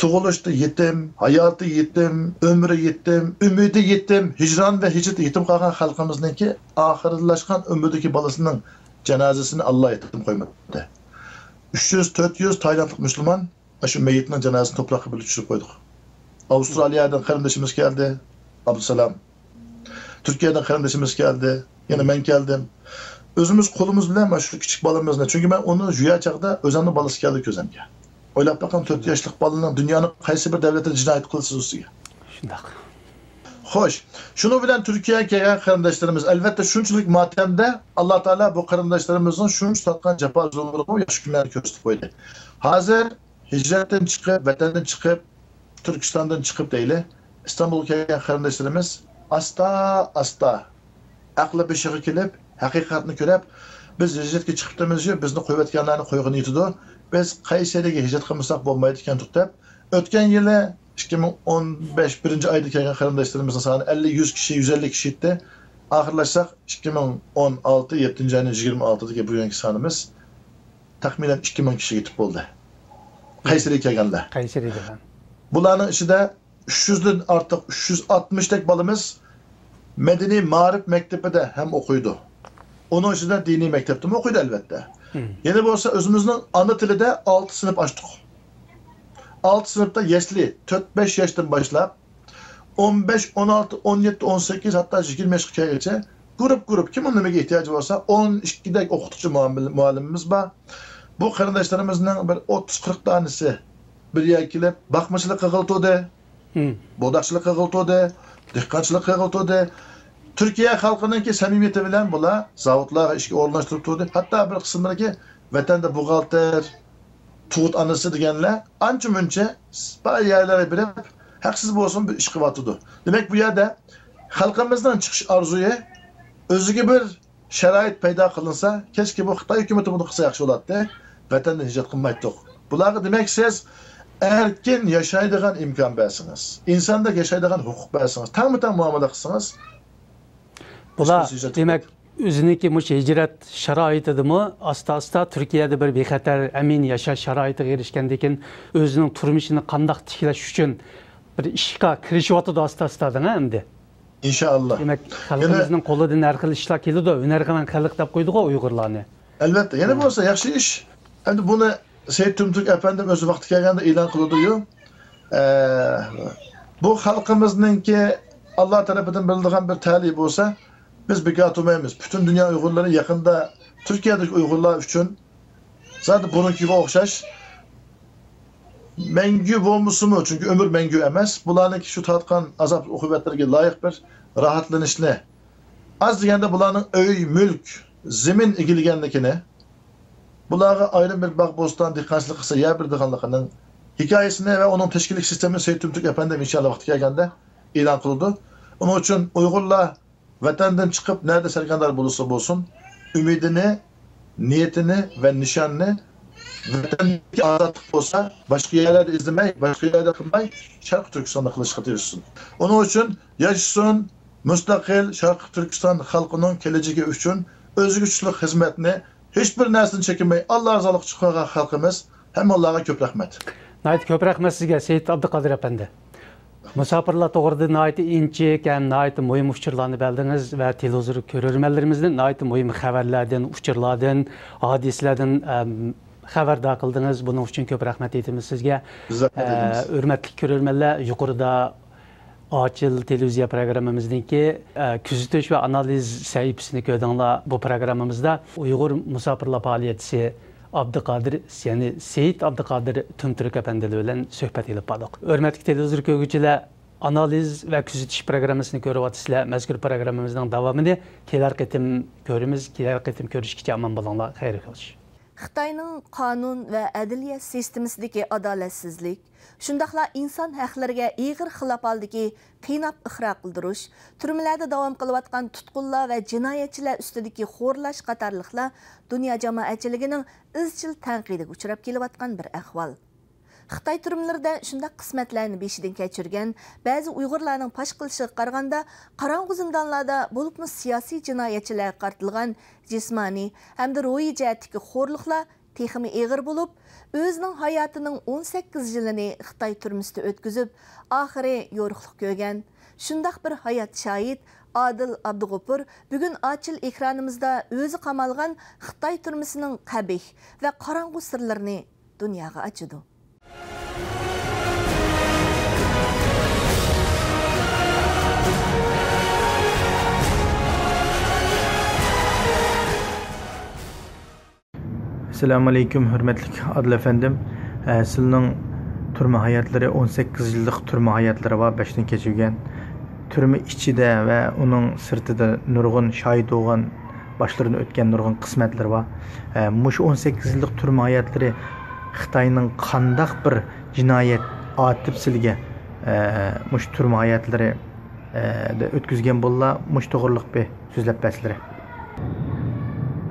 تۇغۇلۇشتا يېتىم، ھاياتى يېتىم، ئۆمرى يېتىم، ئۈمىدى يېتىم، ھىجران ۋە ھىجرىتى يېتىم قالغان خەلقىمىزنىڭكى ئاخىرلاشقان ئۆمرىدىكى بالىسىنىڭ جانازىسىنى ئاللا يېتىم قويمىدى. ئۈچ يۈز، تۆت يۈز تايلاندلىق مۇسۇلمان شۇ مېيىتنىڭ جانازىسىنى توپراققا بىرگە چۈشۈرۈپ قويدۇق. ئاۋسترالىيەدىن قېرىندىشىمىز كەلدى، ئابدۇسالام. تۈركىيەدىن قېرىندىشىمىز كەلدى، يەنە مەن كەلدىم. ئۆزىمىز قولىمىز بىلەن مانا شۇ كىچىك بالىمىزنى، چۈنكى مەن ئۇنى جۇيا چاغدا ئۆزۈمنىڭ بالىسى كەلدى كۆزۈمگە. ئويلاپ باققىن، تۆت ياشلىق بالىنىڭ دۇنيانىڭ قايسى بىر دەۋلىتىدە جىنايەت قىلىسىز ئۈستىگە؟ شۇنداق. خوش، شۇنىڭ بىلەن تۈركىيەگە كەلگەن قېرىنداشلىرىمىز ئەلۋەتتە شۇنچىلىك ماتەمدە، ئاللا تائالا بۇ قېرىنداشلىرىمىزنىڭ شۇنچە تارتقان جاپا زۇلمىلىرىغا ياخشى كۈنلەرنى كۆرسىتىپ قويدى. ھازىر ھىجرەتتىن چىقىپ، ۋەتەندىن چىقىپ، تۈركىستاندىن چىقىپ دەيلى، ئىستانبۇلغا كەلگەن قېرىنداشلىرىمىز ئاستا-ئاستا ئەقلى بېشىغا كېلىپ، ھەقىقەتنى كۆرۈپ، بىز ھىجرەتكە چىقىپتىمىزيۇ، بىزنى قويۇۋەتكەنلەرنى قويغىنى يېتىدۇ. بىز قەيسەرىگە ھىجرەت قىلمىساق بولمايدىكەن دەپ، ئۆتكەن يىلى ئىككى مىڭ ئون بەش بىرىنچى ئايدا كەلگەن قېرىنداشلىرىمىزنىڭ سانى ئەللىك، يۈز كىشى، يۈز ئەللىك كىشى يەتتى. ئاخىرلاشساق، ئىككى مىڭ ئون ئالتە يەتتىنچى ئاينىڭ يىگىرمە ئالتىدىكى بۈگۈنكى سانىمىز تەخمىنەن ئىككى مىڭ كىشىگە يېتىپ بولدى. قەيسەرىگە كەلگەنلەر. قەيسەرىگە كەلگەن. بۇلارنىڭ ئىچىدە ئۈچ يۈزدىن ئارتۇق، ئۈچ يۈز ئاتمىشتەك بالىمىز مەدەنىي مائارىپ مەكتىپىدە ھەم ئوقۇيدۇ. ئۇنىڭ ئىچىدە دىنىي مەكتەپتىمۇ ئوقۇيدۇ، ئەلۋەتتە. مم. يەنە بولسا ئۆزىمىزنىڭ ئانا تىلىدا ئالتە سىنىپ ئاچتۇق. ئالتە سىنىپتا يەسلى، تۆت بەش ياشتىن باشلاپ، ئون بەش، ئون ئالتە، ئون يەتتە، ئون سەككىز، ھەتتا يىگىرمە ياشقا كەلگۈچە گۇرۇپ، گۇرۇپ، كىمنىڭ نېمىگە ئېھتىياجى بولسا، ئون ئىككىدەك ئوقۇتقۇچى مۇئامىل-، مۇئەللىمىمىز بار. بۇ قېرىنداشلىرىمىزنىڭ بىر ئوتتۇز، قىرىق دانىسى بىر يەرگە كېلىپ، باقمىچىلىق قىلغىلى تۇردى، مم. بورداقچىلىق قىلغىلى تۇردى، دېھقانچىلىق قىلغىلى تۇردى. تۈركىيە خەلقىنىڭكى سەمىمىيىتى بىلەن بۇلار زاۋۇتلارغا ئىشكە ئورۇنلاشتۇرۇپ تۇردى. ھەتتا بىر قىسىملىرىكى ۋەتەندە بوغالتىر، تۇغۇت ئانىسى دېگەنلەر ئانچە مۇنچە بار يەرلەرگە بېرىپ، ھەقسىز بولسىمۇ بىر ئىش قىلىۋاتىدۇ. دېمەك، بۇ يەردە خەلقىمىزنىڭ چىقىش ئارزۇيى، ئۆزىگە بىر شارائىت پەيدا قىلىنسا، كەچكە بۇ خىتاي ھۆكۈمىتى بۇنى قىلسا ياخشى بولاتتى. ۋەتەندىن ھىجرەت قىلمايتتۇق. بۇلارغا دېمەك، سىز ئەركىن ياشايدىغان ئىمكان بەرسىڭىز، ئىنساندەك ياشايدىغان ھوقۇق بەرسىڭىز، تەڭمۇ تەڭ مۇئامىلە قىلسىڭىز، بۇلار، ھېچقايسى ھىجرەت دېمەك، قىلمايدۇ. ئۆزىنىڭكى مۇشۇ ھىجرەت شارائىتىدىمۇ ئاستا-ئاستا تۈركىيەدە بىر بىخەتەر، ئەمىن ياشاش شارائىتىغا ئېرىشكەندىن كېيىن، ئۆزىنىڭ تۇرمۇشىنى قانداق تىكلەش ئۈچۈن بىر ئىشقا كىرىشىۋاتىدۇ ئاستا-ئاستا، دەڭە ئەمدى. ئىنشائاللا. دېمەك، يەنە خەلقىمىزنىڭ قولىدىن ھەر خىل ئىشلار كېلىدۇ. ھۈنەرۋەن خەلق دەپ قويدىغۇ ئۇيغۇرلارنى. ئەلۋەتتە، يەنە ھە. بولسا ياخشى ئىش. ئەمدى بۇنى سەيىت تۈمتۈرك ئەپەندىم ئۆزى ۋاقتى كەلگەندە ئېلان قىلىدۇ-يۇ. ئە، بۇ خەلقىمىزنىڭكى ئاللا تەرىپىدىن بېرىلىدىغان بىر تەلىيى بولسا، بىز بىكار تۇرمايمىز. پۈتۈن دۇنيا ئۇيغۇرلىرى يېقىندا تۈركىيەدىكى ئۇيغۇرلار ئۈچۈن زادى بۇرۇنقىغا ئوخشاش مەڭگۈ بولمىسىمۇ، چۈنكى ئۆمۈر مەڭگۈ ئەمەس، بۇلارنىڭكى شۇ تارتقان ئازاب-ئوقۇبەتلىرىگە لايىق بىر راھەتلىنىشنى، ئاز دېگەندە بۇلارنىڭ ئۆي، مۈلك، زېمىن ئىگىلىگەنلىكىنى، بۇلارغا ئايرىم بىر باغ، بوستان، دېھقانچىلىق قىلسا يەر بېرىدىغانلىقىنىڭ ھېكايىسىنى ۋە ئۇنىڭ تەشكىللىك سىستېمىسىنى سەيىت تۈمتۈرك ئەپەندىم ئىنشائاللا ۋاقتى كەلگەندە ئېلان قىلىدۇ. ئۇنىڭ ئۈچۈن ئۇيغۇرلار ۋەتەندىن چىقىپ، نەدە سەرگەردان بولسا بولسۇن، ئۈمىدىنى، نىيىتىنى ۋە نىشانىنى ۋەتەندىكى ئازادلىق بولسا، باشقا يەرلەردە ئىزدىمەي، باشقا يەردە قىلماي، شەرقىي تۈركىستاندا قىلىشقا تىرىشسۇن. ئۇنىڭ ئۈچۈن ياشىسۇن مۇستەقىل شەرقىي تۈركىستان خەلقىنىڭ كېلىچىكى ئۈچۈن ئۆزگىچىلىك خىزمەتنى ھېچبىر نەرسىدىن چېكىنمەي، ئاللا رازىلىقى ئۈچۈن قىلغان خەلقىمىز. ھەممىڭلارغا كۆپ رەھمەت. ناھايىتى كۆپ رەھمەت سىزگە، سېيىت ئابدۇقادىر ئەپەندى. مۇساپىرلار توغرىدا ناھايىتى ئىنچىكە ھەم ناھايىتى مۇھىم ئۇچۇرلارنى بەردىڭىز ۋە تېلېۋىزور كۆرۈرمەنلىرىمىزنى ناھايىتى مۇھىم خەۋەرلەردىن، ئۇچۇرلاردىن، ھادىسىلەردىن، ئەم، خەۋەردار قىلدىڭىز. بۇنىڭ ئۈچۈن كۆپ رەھمەت ئېيتىمىز سىزگە. بىز رەھمەت ئە، ئېيتىمىز. ھۆرمەتلىك كۆرۈرمەنلەر، يۇقىرىدا ئاچىل تېلېۋىزىيە پروگراممىمىزنىڭكى، ئە، كۆزىتىش ۋە ئانالىز سەھىپىسىنى كۆردۈڭلار. بۇ پروگراممىمىزدا ئۇيغۇر مۇساپىرلار پائالىيەتچىسى ئابدۇقادىر، يەنى سېيىت ئابدۇقادىر تۈمتۈرك ئەپەندى بىلەن سۆھبەت ئېلىپ باردۇق. ھۆرمەتلىك تېلېۋىزور كۆرگۈچىلەر، ئانالىز ۋە كۆزىتىش پروگراممىسىنى كۆرۈۋاتىسىلەر. مەزكۇر پروگراممىمىزنىڭ داۋامىنى كېلەر قېتىم كۆرىمىز. كېلەر قېتىم كۆرۈشكىچە ئامان بولۇڭلار. خەير خوش. خىتاينىڭ قانۇن ۋە ئەدلىيە سىستېمىسىدىكى ئادالەتسىزلىك، شۇنداقلا ئىنسان ھەقلىرىگە ئېغىر خىلاپ ھالدىكى قىيناپ ئىقرار قىلدۇرۇش، تۈرمىلەردە داۋام قىلىۋاتقان تۇتقۇنلار ۋە جىنايەتچىلەر ئۈستىدىكى خورلاش قاتارلىقلار دۇنيا جامائەتچىلىكىنىڭ ئىزچىل تەنقىدىگە ئۇچراپ كېلىۋاتقان بىر ئەھۋال. خىتاي تۈرمىلىرىدە شۇنداق قىسمەتلەرنى بېشىدىن كەچۈرگەن بەزى ئۇيغۇرلارنىڭ پاش قىلىشىغا قارىغاندا، قاراڭغۇ زىندانلاردا، بولۇپمۇ سىياسىي جىنايەتچىلەرگە قارىتىلغان جىسمانىي ھەمدە روھىي جەھەتتىكى خورلۇقلار تېخىمۇ ئېغىر بولۇپ، ئۆزىنىڭ ھاياتىنىڭ ئون سەككىز يىلىنى خىتاي تۈرمىسىدە ئۆتكۈزۈپ، ئاخىرى يورۇقلۇق كۆرگەن شۇنداق بىر ھايات شاھىت ئادىل ئابدۇغوپۇر بۈگۈن ئاچىل ئېكرانىمىزدا ئۆزى قامالغان خىتاي تۈرمىسىنىڭ قەبىھ ۋە قاراڭغۇ سىرلىرىنى دۇنياغا ئاچىدۇ. ئەسسالامۇئەلەيكۇم، ھۆرمەتلىك ئادىل ئەپەندىم. ئە، سىلىنىڭ تۈرمە ھاياتلىرى، ئون سەككىز يىللىق تۈرمە ھاياتلىرى بار، بەشتىن كەچۈرگەن. تۈرمە ئىچىدە ۋە ئۇنىڭ سىرتىدا نۇرغۇن شاھىت بولغان، باشلىرىدىن ئۆتكەن نۇرغۇن قىسمەتلىرى بار. ئە، مۇشۇ ئون سەككىز يىللىق تۈرمە ھاياتلىرى خىتاينىڭ قانداق بىر جىنايەت ئاتىپ سىلىگە، ئە، مۇشۇ تۈرمە ھاياتلىرى، ئە، ئۆتكۈزگەن بوللا، مۇشۇ توغرىلىق بىر سۆزلەپ بەرسىلىرى.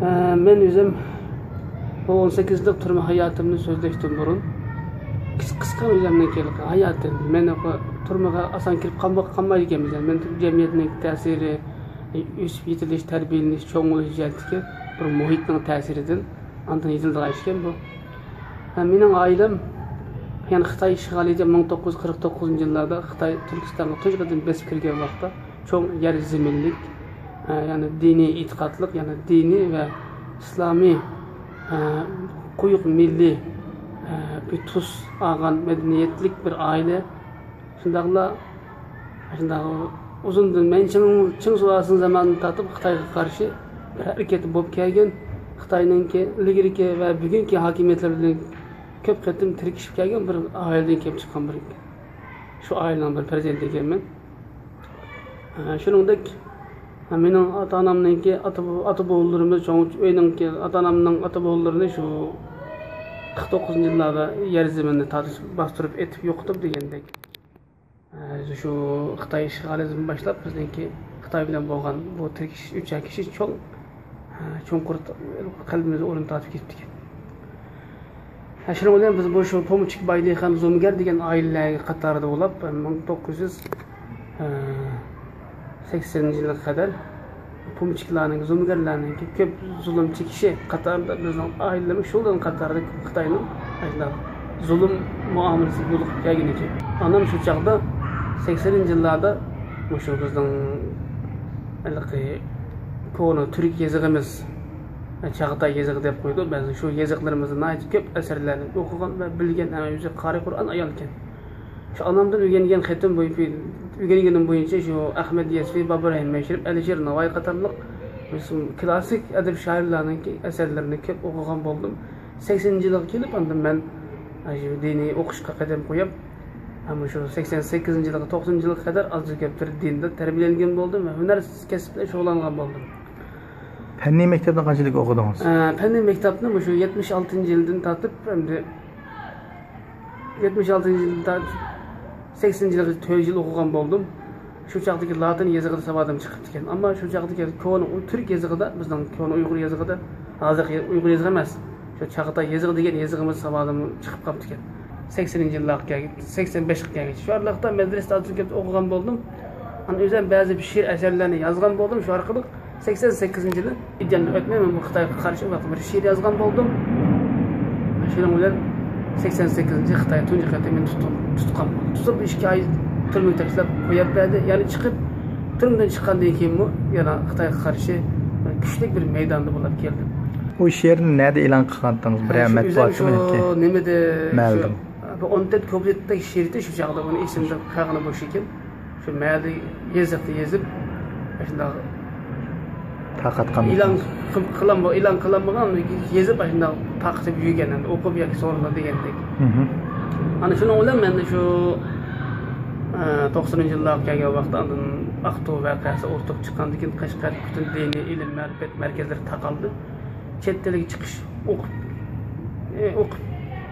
ئە، مەن ئۆزۈم بۇ ئون سەككىز يىللىق تۈرمە ھاياتىمنى سۆزلەشتىن بۇرۇن، قىس-، قىسقا ئۆزۈمنىڭكى ھاياتىم. مەن تۈرمىگە ئاسان كىرىپ قالما-، قالمايدىكەنمىز. مەن جەمئىيەتنىڭ تەسىرى، ئۆسۈپ يېتىلىش، تەربىيەلىنىش، چوڭ بولۇش جەھەتتىكى بىر مۇھىتنىڭ تەسىرىدىن ئاندىن يېتىلىدىغان ئىشكەن بۇ. ھە، مېنىڭ ئائىلەم، يەنى خىتاي ئىشغالىيىتى مىڭ توققۇز يۈز قىرىق توققۇزىنچى يىللاردا خىتاي تۈركىستانغا تۇنجى قېتىم بېسىپ كىرگەن ۋاقىتتا، چوڭ يەر زېمىنلىك، ئە، يەنى دىنىي ئېتىقادلىق، يەنى دىنىي ۋە ئىسلامىي، ئە، قويۇق مىللىي، ئە، بىر تۈس ئالغان مەدەنىيەتلىك بىر ئائىلە. شۇنداقلا، شۇنداق ئۇزۇندىن مەن چىڭ، چىڭ سۇلالىسىنىڭ زامانىدىن تارتىپ خىتايغا قارشى بىر ھەرىكەت بولۇپ كەلگەن، خىتاينىڭكى ئىلگىرىكى ۋە بۈگۈنكى ھاكىمىيەتلىرى بىلەن كۆپ قېتىم تىركىشىپ كەلگەن بىر ئائىلىدىن كېلىپ چىققان بىر، شۇ ئائىلىنىڭ بىر پەرزەنتى ئىكەنمەن. ئە، شۇنىڭدەك، مېنىڭ ئاتا-ئانامنىڭكى ئاتا، ئاتا-بوۋىلىرىمىز، چوڭ ئۆينىڭكى، ئاتا-ئانامنىڭ ئاتا-بوۋىلىرىنى شۇ قىرىق توققۇزىنچى يىللاردا يەر زېمىننى تارتىش، باستۇرۇپ ئېتىپ يوقىتىپ دېگەندەك. ئە، شۇ خىتاي ئىشغالىيىتىدىن باشلاپ بىزنىڭكى خىتاي بىلەن بولغان بۇ تىركىشىش، ئۆچەكىشىش چوڭ، ئە، چوڭقۇر قەلبىمىزدە ئورۇن تارتىپ كېتىپتىكەن. ھە، شۇنىڭ بىلەن بىز بۇ شۇ پومىچىك بايدىخان زومىگەر دېگەن ئائىلىلەر قاتارىدا بولۇپ، مىڭ توققۇز يۈز سەكسەنىنچى يىلغا قەدەر پومىچىكلارنىڭ، زومىگەرلەرنىڭ كۆپ زۇلۇم چېكىشى قاتارىدا بىزنىڭ ئائىلىلىرىمىز شۇلارنىڭ قاتارىدا خىتاينىڭ ئاشۇنداق زۇلۇم مۇئامىلىسىگە يولۇقۇپ كەلگەن ئىكەن. ئانام شۇ چاغدا، سەكسەنىنچى يىللاردا، مۇشۇ بىزنىڭ ھېلىقى كونا تۈرك يېزىقىمىز، چاغاتاي يېزىقى دەپ قويىدۇ بەزى، شۇ يېزىقلىرىمىزدا ناھايىتى كۆپ ئەسەرلەرنى ئوقۇغان ۋە بىلگەن، ھەم ئۆزى قارىي قۇرئان ئايال ئىكەن. شۇ ئانامدىن ئۆگەنگەن خېتىم بويىچە، ئۆگەنگىنىم بويىچە شۇ ئەخمەت يەسۋى، بابۇر رەھىم مەشرەپ، ئەلىشىر ناۋايى قاتارلىق مۇشۇ كلاسسىك ئەدىب شائىرلارنىڭكى ئەسەرلىرىنى كۆپ ئوقۇغان بولدۇم. سەكسىنىنچى يىلىغا كېلىپ، ئاندىن مەن شۇ دىنىي ئوقۇشقا قەدەم قويۇپ، مۇشۇ سەكسەن سەككىزىنچى يىلىغا، توقسىنىنچى يىلىغا قەدەر ئاز كۆپ بىر دىندا تەربىيەلەنگەن بولدۇم ۋە ھۈنەر كەسىپ بىلەن شۇغۇللانغان بولدۇم. پەننىي مەكتەپنى قانچىلىك ئوقۇدىڭىز؟ ئە، پەننىي مەكتەپنى مۇشۇ يەتمىش ئالتىنچى يىلدىن تارتىپ، ئەمدى يەتمىش ئالتىنچى يىلدىن تارتىپ سەكسىنىنچى يىلغىچە تۆت يىل ئوقۇغان بولدۇم. شۇ چاغدىكى لاتىن يېزىقىدا ساۋادىم چىقىپتىكەن. ئەمما شۇ چاغدىكى كونا ئۇ-، تۈرك يېزىقىدا، بىزنىڭ كونا ئۇيغۇر يېزىقىدا، ھازىرقى ئۇيغۇر يېزىقى ئەمەس، شۇ چاغاتاي يېزىقى دېگەن يېزىقىمىز ساۋادىم چىقىپ قاپتىكەن. سەكسىنىنچى يىللارغا كەلگەن، سەكسەن بەشكە كەلگەنچە. شۇ ئارىلىقتا مەدرىسىدە ئازراق ئوقۇغان بولدۇم. ئاندىن ئۆزۈم بەزى بىر شېئىر ئەسەرلەرنى يازغان بولدۇم. شۇ ئارقىلىق سەكسەن سەككىزىنچى يىلى ئىدىيەمدىن ئۆتمەي، مەن بۇ خىتايغا قارشى بىر شېئىر يازغان بولدۇم. شۇنىڭ بىلەن سەكسەن سەككىزىنچى يىلى خىتاي تۇنجى قېتىم مېنى تۇتۇپ، تۇتقان بولدى. تۇتۇپ، ئىككى ئاي تۈرمىگە تاشلاپ قويۇپ بەردى. يەنە چىقىپ، تۈرمىدىن چىققاندىن كېيىنمۇ يەنە خىتايغا قارشى كۈچلۈك بىر مەيداندا بولۇپ كەلدىم. ئۇ شېئىرنى نەدە ئېلان قىلغانتىڭىز؟ بىرەر مەتبۇئاتتىمۇ ياكى؟ نېمىدە، مەلدىم. شۇ، بىر ئون تۆت كۇپلېتتەك شېئىر ئىدى شۇ چاغدا، ئۇنى ئېسىمدە قالغىنى بوش ئىكەن. شۇ مەھەللە يېزىقتا يېزىپ، ئاشۇنداق تارقاتقان. ئېلان قىل-، قىلام-، ئېلان قىلالمىغان، يېزىپ ئاشۇنداق تارقىتىپ يۈرگەن، ئەمدى ئوقۇپ ياكى سورىلا دېگەندەك. مھم. ئانا شۇنىڭ بىلەن مەن شۇ، ئە، توقسىنىنچى يىللارغا كەلگەن ۋاقىتتا ئاندىن ئاقتۇ ۋەقەسى ئوتتۇرىغا چىققاندىن كېيىن قەشقەردىكى پۈتۈن دىنىي ئىلىم مەرىپەت مەركەزلىرى تاقالدى. چەت ئەلگە چىقىش، ئوقۇپ، ئوقۇپ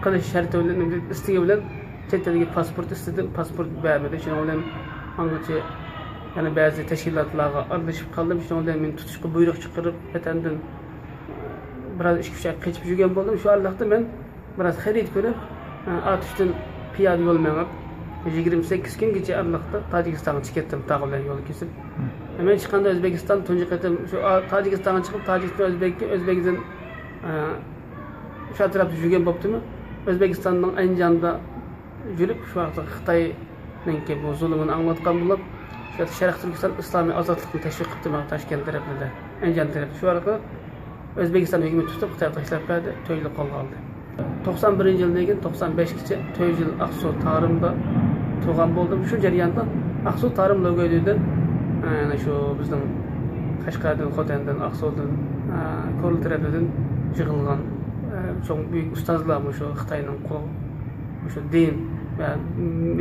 قېلىش شەرتى بىلەن، ئىستىكى بىلەن چەت ئەلگە پاسپورت ئىستىدىم. پاسپورت بەرمىدى. شۇنىڭ بىلەن ئاڭغىچە يەنە بەزى تەشكىلاتلارغا ئارىلىشىپ قالدىم. شۇنىڭ بىلەن مېنى تۇتۇشقا بۇيرۇق چىقىرىپ، ۋەتەندىن بىراز ئىككى ئۈچ ئاي قېچىپ يۈرگەن بولدۇم. شۇ ئارىلىقتا مەن بىراز خەرىدە كۆرۈپ، ئاتۇشتىن پىيادە يول مېڭىپ، يىگىرمە سەككىز كۈنگىچە ئارىلىقتا تاجىكىستانغا چىقىپ كەتتىم، تاغ بىلەن يول كېسىپ. مەن چىققاندا ئۆزبېكىستان تۇنجى قېتىم شۇ، ئا، تاجىكىستانغا چىقىپ، تاجىكىستان ئۆزبېككە، ئۆزبېكىستان شۇ تەرەپتە يۈرگەن بوپتىمەن. ئۆزبېكىستاننىڭ ئەنجانىدا يۈرۈپ، شۇ ۋاقىتتا خىتاينىڭكى بۇ زۇلۇمىنى ئاڭلاتقان بولۇپ، شۇ شەرقىي تۈركىستان ئىسلامىي ئازادلىقنى تەشۋىق قىپتىمەن تاشكەنت تەرەپلىرىدە، ئەنجان تەرەپتە. شۇ ئارقىلىق ئۆزبېكىستان ھۆكۈمىتى تۇتۇپ، خىتايغا تاشلاپ بەردى، تۆت يىل قولغا ئالدى. توقسان بىرىنچى يىلدىن كېيىن توقسان بەشكىچە تۆت يىل ئاقسۇ تارىمدا تۇرغان بولدۇم. شۇ جەرياندا ئاقسۇ تارىم لوگويدىدىن، ئە، يەنە شۇ بىزنىڭ قەشقەردىن، خوتەندىن، ئاقسۇدىن، ئە، كورلا تەرەپلىرىدىن يىغىلغان، ئە، چوڭ بۈيۈك ئۇستازلار مۇشۇ خىتاينىڭ قول، مۇشۇ دىن ۋە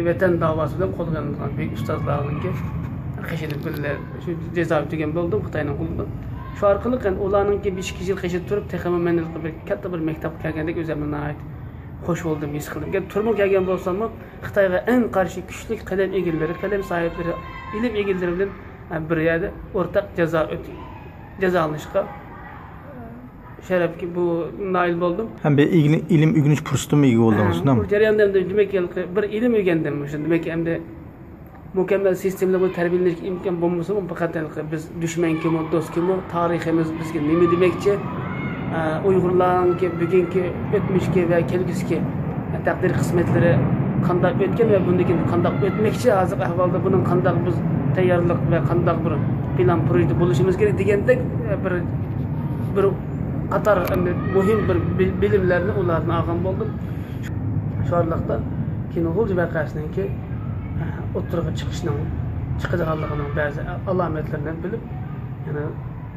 ۋەتەن داۋاسى بىلەن قولغا ئېلىنغان بۈيۈك ئۇستازلارنىڭكى قېشىدا بىللە شۇ جازا ئۆتىگەن بولدۇم خىتاينىڭ قولىدا. شۇ ئارقىلىق يەنە ئۇلارنىڭكى بىر ئىككى يىل قېشىدا تۇرۇپ، تېخىمۇ مەن بىر كاتتا بىر مەكتەپكە كەلگەندەك ئۆزۈمنى ناھايىتى خوش بولدۇم، ھېس قىلدىم. گەر تۈرمىگە كەلگەن بولساممۇ، خىتايغا ئەڭ قارشى كۈچلۈك قەلەم ئىگىلىرى، قەلەم ساھىبلىرى، ئىلىم ئىگىلىرى بىلەن بىر يەردە ئورتاق جازا ئۆت-، جازالىنىشقا شەرەپكە بۇ نائىل بولدۇم. ھەم بىر ئىگىلى-، ئىلىم ئۆگىنىش پۇرسىتىمۇ ئىگە بولدىڭىز، ھە، نېمە؟ بۇ جەرياندا ئەمدى دېمەك، ھېلىقى بىر ئىلىم ئۆگەندىم مۇشۇ. دېمەك، ئەمدى مۇكەممەل سىستېمىلىق بىر تەربىيەلەنىشكە ئىمكان بولمىسىمۇ، پەقەت ھېلىقى بىز دۈشمەنكىمۇ، دوستكىمۇ، تارىخىمىز بىزگە نېمە دېمەكچى، ئە، ئۇيغۇرلارنىڭكى بۈگۈنكى، ئۆتمۈشكى ۋە كەلگۈسىكى تەقدىر قىسمەتلىرى قانداق ئۆتكەن ۋە بۇندىن كېيىن قانداق ئۆتمەكچى، ھازىرقى ئەھۋالدا بۇنىڭ قانداق بىز تەييارلىق ۋە قانداق بىر پىلان پروژېكت بولۇشىمىز كېرەك دېگەندەك، ئە، بىر، بىر قاتار، ئەمدى مۇھىم بىر بىل-، بىلىملەرنى ئۇلاردىن ئالغان بولدۇم. شۇ ئارىلىقتا كېيىن غۇلجا ۋەقەسىنىڭكى، ئە، ئوتتۇرىغا چىقىشنىڭ، چىقىدىغانلىقىنىڭ بەزى ئالامەتلىرىنى بىلىپ، يەنە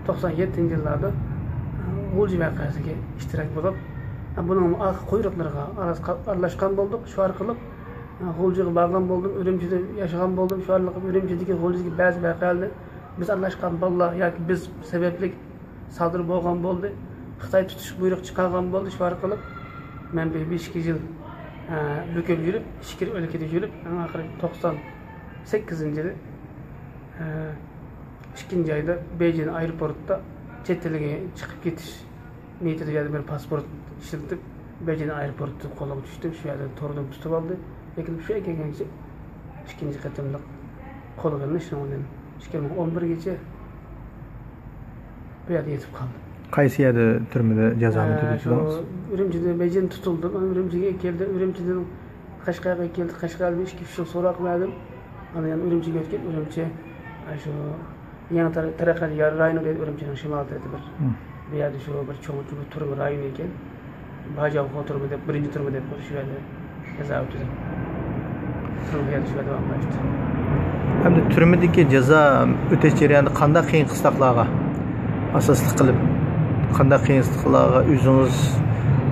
توقسان يەتتىنچى يىللاردا، ئە، غۇلجا ۋەقەسىگە ئىشتىراك بولۇپ، ئە، بۇنىڭ ئارقا قۇيرۇقلىرىغا ئاراس-، ئارىلاشقان بولدۇق. شۇ ئارقىلىق، ئە، غۇلجىغا بارغان بولدۇم. ئۈرۈمچىدە ياشىغان بولدۇم. شۇ ئارقىلىق ئۈرۈمچىدىكى غۇلجىدىكى بەزى ۋەقەلەرنى بىز ئارىلاشقان بالىلار ياكى بىز سەۋەبلىك سادىر بولغان بولدى. خىتاي تۇتۇش بۇيرۇق چىقارغان بولدى. شۇ ئارقىلىق مەن بىر بەش يىل، ئە، بۆكۈپ يۈرۈپ، ئىچكىرى ئۆلكىدە يۈرۈپ، ئەڭ ئاخىرى توقسان سەككىزىنچى يىلى، ئە، ئىككىنچى ئايدا بېيجىڭ ئايروپورتتا چەت ئەلگە چىقىپ كېتىش نىيىتىدە يەنە بىر پاسپورت ئىشلىتىپ، بېيجىڭ ئايروپورتىدا قولغا چۈشتۈم. شۇ يەردە تۇردۇم، تۇتۇپ ئالدى. لېكىن شۇ يەرگە كەلگەنچە ئىككىنچى قېتىملىق قولغا ئېلىنىش، شۇنىڭ بىلەن ئىككى مىڭ ئون بىرگىچە بۇ يەردە يېتىپ قالدىم. قايسى يەردە تۈرمىدە جازانى ھە، تۈگىتىدىڭىز؟ شۇ ئۈرۈمچىدە بېيجىڭ تۇتۇلدۇم. ئاندىن ئۈرۈمچىگە كەلدىم. ئۈرۈمچىدىن قەشقەرگە كەلدىم. قەشقەردە ئىككى ئۈچ يىل سوراق بەردىم. ئاندىن يەنە ئۈرۈمچىگە ئۆتكەن. ئۈرۈمچى، ئە، شۇ يېڭى تەر-، تەرەققىيات رايونى دەيدۇ، ئۈرۈمچىنىڭ شىمال تەرىپى بىر. مم. بۇ يەردە شۇ بىر چوڭ، چوڭ تۈرمە رايونى ئىكەن. باجاۋخۇ تۈرمە دەپ، بىرىنچى تۈرمە دەپ شۇ يەردە جازا ئۆتىدى. تۈرمە يەردە شۇ يەردە داۋاملاشتى. ئەمدى تۈرمىدىكى جازا ئۆتەش جەريانىدا قانداق قىيىن قىستاقلارغا ئاساسلىق قىلىپ، قانداق قىيىن قىستاقلارغا ئۆزىڭىز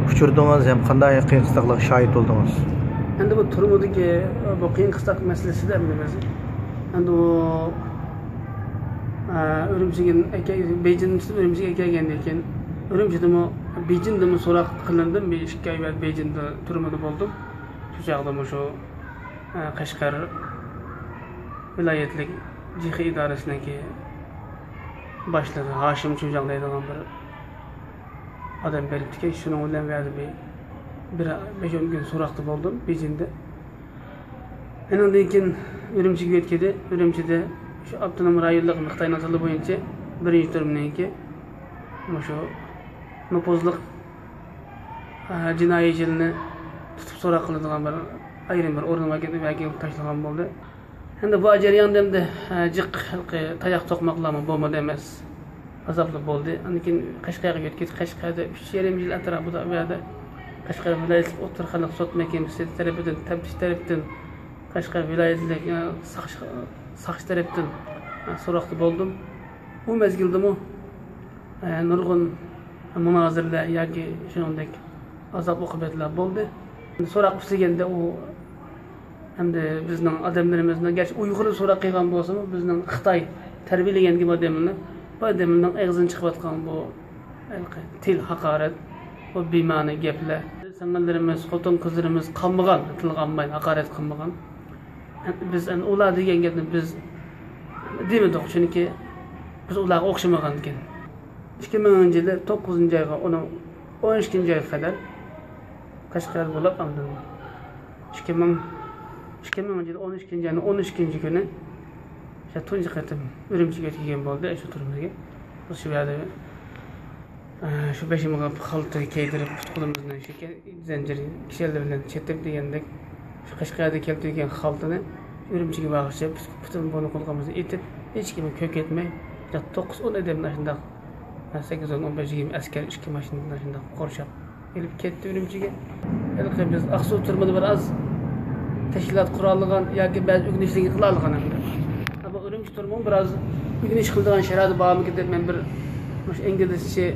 ئۇچرىدىڭىز ھەم قانداق قىيىن قىستاقلارغا شاھىت بولدىڭىز؟ ئەمدى بۇ تۈرمىدىكى بۇ قىيىن قىستاق مەسىلىسىدە ئەمدى بىز، ئەمدى ئۇ، ئە، ئۈرۈمچىگە ئەكە-، بېيجىڭدىن تۇتۇپ ئۈرۈمچىگە ئەكەلگەندىن كېيىن، ئۈرۈمچىدىمۇ، بېيجىڭدىمۇ سوراق قىلىندىم. بىر ئىككى ئاي بەرىپ بېيجىڭدا تۈرمىدە بولدۇم. شۇ چاغدا مۇشۇ، ئە، قەشقەر ۋىلايەتلىك جىخې ئىدارىسىنىڭكى باشلىقى ھاشىم چۈنجاڭ دەيدىغان بىر ئادەم بېرىپتىكەن. شۇنىڭ بىلەن بۇ يەردە بىر، بىر بەش-ئون كۈن سوراقتا بولدۇم بېيجىڭدا. ئۇنىڭدىن كېيىن ئۈرۈمچىگە يۆتكىدى. ئۈرۈمچىدە شۇ ئاپتونوم رايونلۇق خىتاينىڭ تىلى بويىچە بىرىنچى تۈرمىنىڭكى مۇشۇ نوپۇزلۇق، ئە، جىنايىچىلىرىنى تۇتۇپ سوراق قىلىدىغان بىر ئايرىم بىر ئورۇن باركەن، ئۇ يەرگە تاشلىغان بولدى. ئەمدى بۇ جەرياندا ئەمدى، ئە، جىق ھېلىقى تاياق توقماقلارمۇ بولمىدى ئەمەس. ئازابلىق بولدى. ئاندىن كېيىن قەشقەرگە يۆتكىدى. قەشقەردە ئۈچ يېرىم يىل ئەتراپىدا ئۇ يەردە قەشقەر ۋىلايەتلىك ئوتتۇرا خەلق سوت مەھكىمىسى تەرىپىدىن، تەپتىش تەرىپىدىن، قەشقەر ۋىلايەتلىك، ئە، ساقچى، ساقچى تەرىپىدىن، ئە، سوراقتا بولدۇم. ئۇ مەزگىلدىمۇ، ئە، نۇرغۇن مۇنازىرىلەر ياكى شۇنىڭدەك ئازاب ئوقۇبەتلەر بولدى. سوراق ئۈستىلىگەندە ئۇ ئەمدى بىزنىڭ ئادەملىرىمىزنىڭ، گەرچە ئۇيغۇرلار سوراق قىلغان بولسىمۇ، بىزنىڭ خىتاي تەربىيەلىگەن ئادەملىرىنى، بۇ ئادەملەرنىڭ ئېغىزىدىن چىقىۋاتقان بۇ ھېلىقى تىل ھاقارەت، بۇ بىمەنە گەپلەر. سىڭىللىرىمىز، خوتۇن قىزلىرىمىز قانمىغان، تىلغا ئالمايدۇ، ھاقارەت قىلمىغان. بىز ئەنە ئۇلار دېگەن گەپنى بىز دېمىدۇق، چۈنكى بىز ئۇلارغا ئوخشىمىغان ئىكەن. ئىككى مىڭىنچى يىلى توققۇزىنچى ئايغا، ئۇنىڭ ئون ئىككىنچى ئايغا قەدەر قەشقەردە بولاپ، ئاندىن ئىككى مىڭ، ئىككى مىڭىنچى يىلى ئون ئىككىنچى ئاينىڭ ئون ئىككىنچى كۈنى شۇ تۇنجى قېتىم ئۈرۈمچىگە ئۆتكۈزگەن بولدى، شۇ تۈرمىگە. شۇ يەردە، ئە، شۇ بېشىمغا خالتا كىيدۈرۈپ، پۇت-قولۇمنى شۇ زەنجىر كىشەنلىرى بىلەن چېتىپ دېگەندەك، شۇ قەشقەردىن كەلتۈرگەن خالتىنى ئۈرۈمچىگە بارغۇچە پۈتۈن بۇرۇن قۇلىقىمىزنى ئېتىپ، ھېچكىمگە كۆرسەتمەي، يا توققۇز ئون ئادەمنى ئاشۇنداق، سەككىز، ئون، ئون بەش، يىگىرمە ئەسكەر ئىككى ماشىنىدىن ئاشۇنداق قورشاپ ئېلىپ كەتتى ئۈرۈمچىگە. ھېلىقى بىز ئاقسۇ تۈرمىدە بىر ئاز تەشكىلات قۇرالىغان ياكى بەزى ئۆگىنىشلەرنى قىلالىغان ئەمدى. ئەمما ئۈرۈمچى تۈرمىمۇ بىر ئاز ئۆگىنىش قىلىدىغان شارائىتى بارمىكىن دەپ، مەن بىر مۇشۇ ئىنگلىزچە،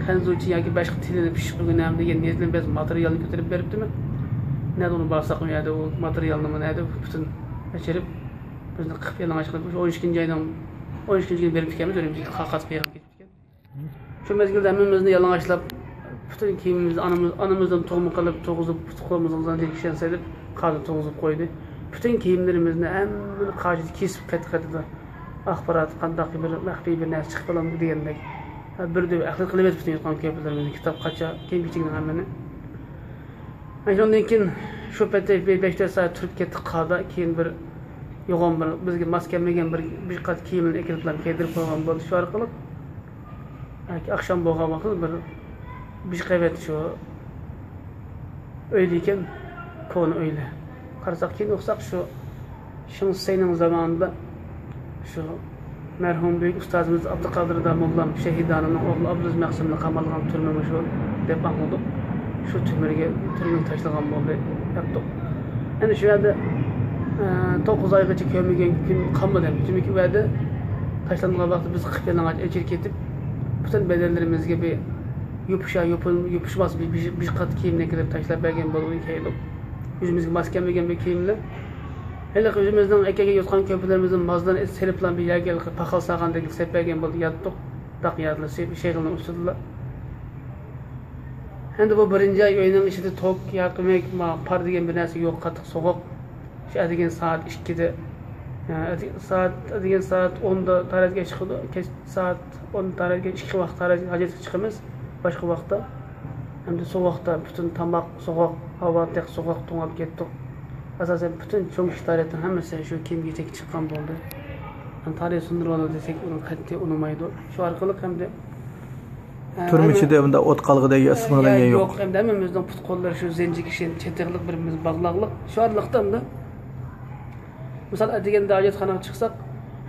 خەنزۇچە ياكى باشقا تىلنى پىششىق ئۆگىنەم دېگەن نىيەت بىلەن بەزى ماتېرىيالنى كۆتۈرۈپ بېرىپتىمەن. نەدە ئۇنى بارساق، ئۇ يەردە ئۇ ماتېرىيالنىمۇ نەدە پۈتۈن ئەچىرىپ، بىزنى قىپ يالىڭاچ قىلىپ، مۇشۇ ئون ئىككىنچى ئاينىڭ ئون ئىككىنچى كۈنى بېرىپ كەلمىز، ئۈرۈمچىگە قاقاس قېرىپ كېتىپتىكەن. شۇ مەزگىلدە ھەممىمىزنى يالىڭاچلاپ، پۈتۈن كىيىمىمىزنى ئانىمىز-، ئانىمىزدىن تۇغما قىلىپ تۇرغۇزۇپ، پۇت-قولىمىزغا زەنجىر كىشەن سېلىپ، قاردىن تۇرغۇزۇپ قويدى. پۈتۈن كىيىملىرىمىزنى ھەممىنى قاچىدا كېسىپ قېتى-قېتىدە، ئاخبارات قانداق بىر مەخپىي بىر نەرسە چىقىپ قالامدۇ دېگەندەك، بىر دۆۋە ئەخلەت قىلىۋېتىپتۇ يوتقان-كۆرپىلىرىمىزنى، كىتاب، قاچا، كىيىم-كېچەكنىڭ ھەممىنى. شۇندىن كېيىن شۇ پەتتە بىر بەش-تۆت سائەت تۇرۇپ كەتتۇق قاردا. كېيىن بىر يوغان بىر، بىزگە ماس كەلمىگەن بىر، بىر قات كىيىملەرنى ئەكېلىپلا كىيدۈرۈپ قويغان بولدى. شۇ ئارقىلىق ئاخشام بولغان ۋاقىت بىر، بىر قەۋەت شۇ ئۆيدىكەن، كونا ئۆيلەر. قارىساق، كېيىن ئۇقساق، شۇ شېڭ شىسەينىڭ زامانىدا شۇ مەرھۇم بۈيۈك ئۇستازىمىز ئابدۇقادىر داموللام شەھىدانىنىڭ ئوغلى ئابدۇلئەزىز مەخسۇمنى قامالغان تۈرمىمۇ شۇ دەپ ئاڭلىدۇق. شۇ تۈرمىگە، تۈرمىگە تاشلىغان بولدى دەپتۇق. ئەنە شۇ يەردە، ئە، توققۇز ئايغىچە كۆرمىگەن كۈن قالمىدى. چۈنكى ئۇ يەردە تاشلانغان ۋاقىتتا بىز قىپيالىڭاچ ئېچىلىپ كېتىپ، پۈتۈن بەدەنلىرىمىزگە بىر يوپۇشا-، يوپۇن-، يوپۇشماس بىر، بىر، بىر قات كىيىمنى كىرىپ تاشلاپ بەرگەن بولدى كېيىن. يۈزىمىزگە ماس كەلمىگەن بىر كىيىمنى. ھېلىقى ئۆزىمىزنىڭ ئەكەلگەن يوتقان-كۆرپىلىرىمىزنى مازدىن سېلىپلا بىر يەرگە ھېلىقى پاخال سالغاندەك سېلىپ بەرگەن بولدى، ياتتۇق. داق يەردىلا شېغىلنىڭ ئۈستىدىلا. ئەمدى بۇ بىرىنچى ئاي ئۆينىڭ ئىچىدە توك، ياقىمىك، ما، پار دېگەن بىر نەرسە يوق، قاتتىق سوغۇق. شۇ ئەتىگەن سائەت ئىككىدە، ئە، ئەتىگەن سائەت، ئەتىگەن سائەت ئوندا تارازىگە چىقىدۇ، كەچ سائەت ئون تارازىگە، ئىككى ۋاقىت تارازىگە ھاجەتكە چىقىمىز، باشقا ۋاقىتتا. ئەمدى سوغۇقتا پۈتۈن تاماق سوغۇق، ھاۋا تېخى سوغۇق، توڭلاپ كەتتۇق. ئاساسەن پۈتۈن چوڭ ئىشتارىيەتنىڭ ھەممىسى شۇ كىيىم-كېچەككە چىققان بولدى. ئەمدى تارىخ سۇندۇرۇۋالدى دېسەك، ئۇنى قەتئىي ئۇنىمايدۇ. شۇ ئارقىلىق ئەمدى، ئە، تۈرمە ھەممە-، ئىچىدە بۇنداق ئوت قالغۇدەك يا ئىسسىق يا، نېمە يوق. يوق. ئەمدى ھەممىمىزنىڭ پۇت-قوللىرى شۇ زەنجىر كىشەن چېتىقلىق، بىر-بىرىمىز باغلاقلىق. شۇ ئارىلىقتا ئەمدى، مىسال، ئەتىگەندە ھاجەتخانىغا چىقساق،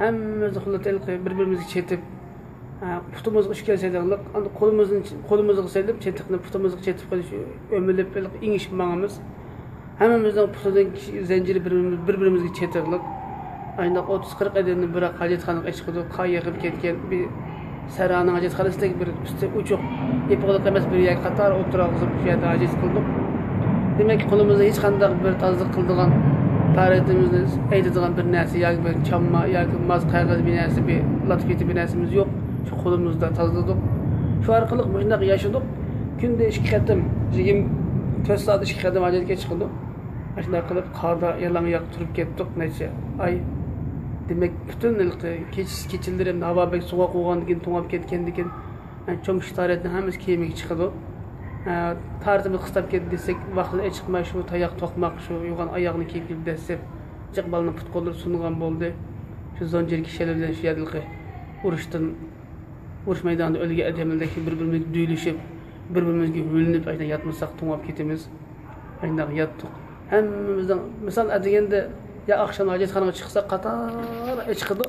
ھەممىمىز خۇللا بىر-بىرىمىزگە چېتىپ، ھە، پۇتىمىزغا ئۈچكەن سېلىقلىق، ئاندىن قولىمىزنى، قولىمىزغا سېلىپ، چېتىقنى پۇتىمىزغا چېتىپ قېلىش، ئۆمىلىپ، ئېلىپ ئېڭىشىپ ماڭىمىز. ھەممىمىزنىڭ پۇتىدىن زەنجىر بىر، بىر-بىرىمىزگە چېتىقلىق. ئاينداق ئوتتۇز قىرىق ئادەمنى بىراق ھاجەتخانىغا ئېچىقىدۇ، قان يېقىپ كەتكەن بىر سەھرانىڭ ھاجەتخانىسىدەك بىر ئۈستى ئوچۇق، يېپىقلىق ئەمەس بىر يەرگە قاتار ئولتۇرغۇزۇپ، شۇ يەردە ھاجەت قىلدۇق. دېمەك، قولىمىزدا ھېچقانداق بىر تازىلىق قىلىدىغان، تاھارىتىمىزنى ئەيدىدىغان بىر نەرسە ياكى بىر چامما ياكى ماز قەغەز بىر نەرسە، بىر لاتا-پېتى بىر نەرسىمىز يوق. شۇ قولىمىزدا تازىلىدۇق. شۇ ئارقىلىق مۇشۇنداق ياشىدۇق. كۈندە ئىككى قېتىم، يىگىرمە تۆت سائەت ئىككى قېتىم ھاجەتكە چىقىدۇق. ئاشۇنداق قىلىپ قاردا يالاڭ ئاياق تۇرۇپ كەتتۇق نەچچە ئاي. دېمەك، پۈتۈن ھېلىقى كېچە، كېچىلىرى ھاۋا بەك سوغۇق بولغاندىكىن، توڭلاپ كەتكەندىكىن، چوڭ كىشى تارىتنىڭ ھەممىسى كىيىمىگە چىقىدۇ. ئە، تارىتىمىز قىستاپ كەتتى دېسەك، ۋاقتىدا ئېچىقماي شۇ تاياق توقماق، شۇ يوغان ئاياغنى كىيىپ كېلىپ دەسسەپ، جىق بالىنىڭ پۇت-قوللىرى سۇنغان بولدى. شۇ زەنجىر كىشەنلەر بىلەن شۇ يەردىكى ئۇرۇشتىن، ئۇرۇش مەيدانىدا ئۆلگەن ئادەملەردەك بىر-بىرىمىزگە دۈيلىشىپ، بىر-بىرىمىزگە ھۆلىنىپ، ئاشۇنداق ياتمىساق توڭلاپ كېتىمىز. ئاشۇنداق ياتتۇق. ھەممىمىزنىڭ، مىسال، ئەتىگەندە يا ئاخشام ھاجەتخانىغا چىقساق، قاتار ئېچىقىدۇ.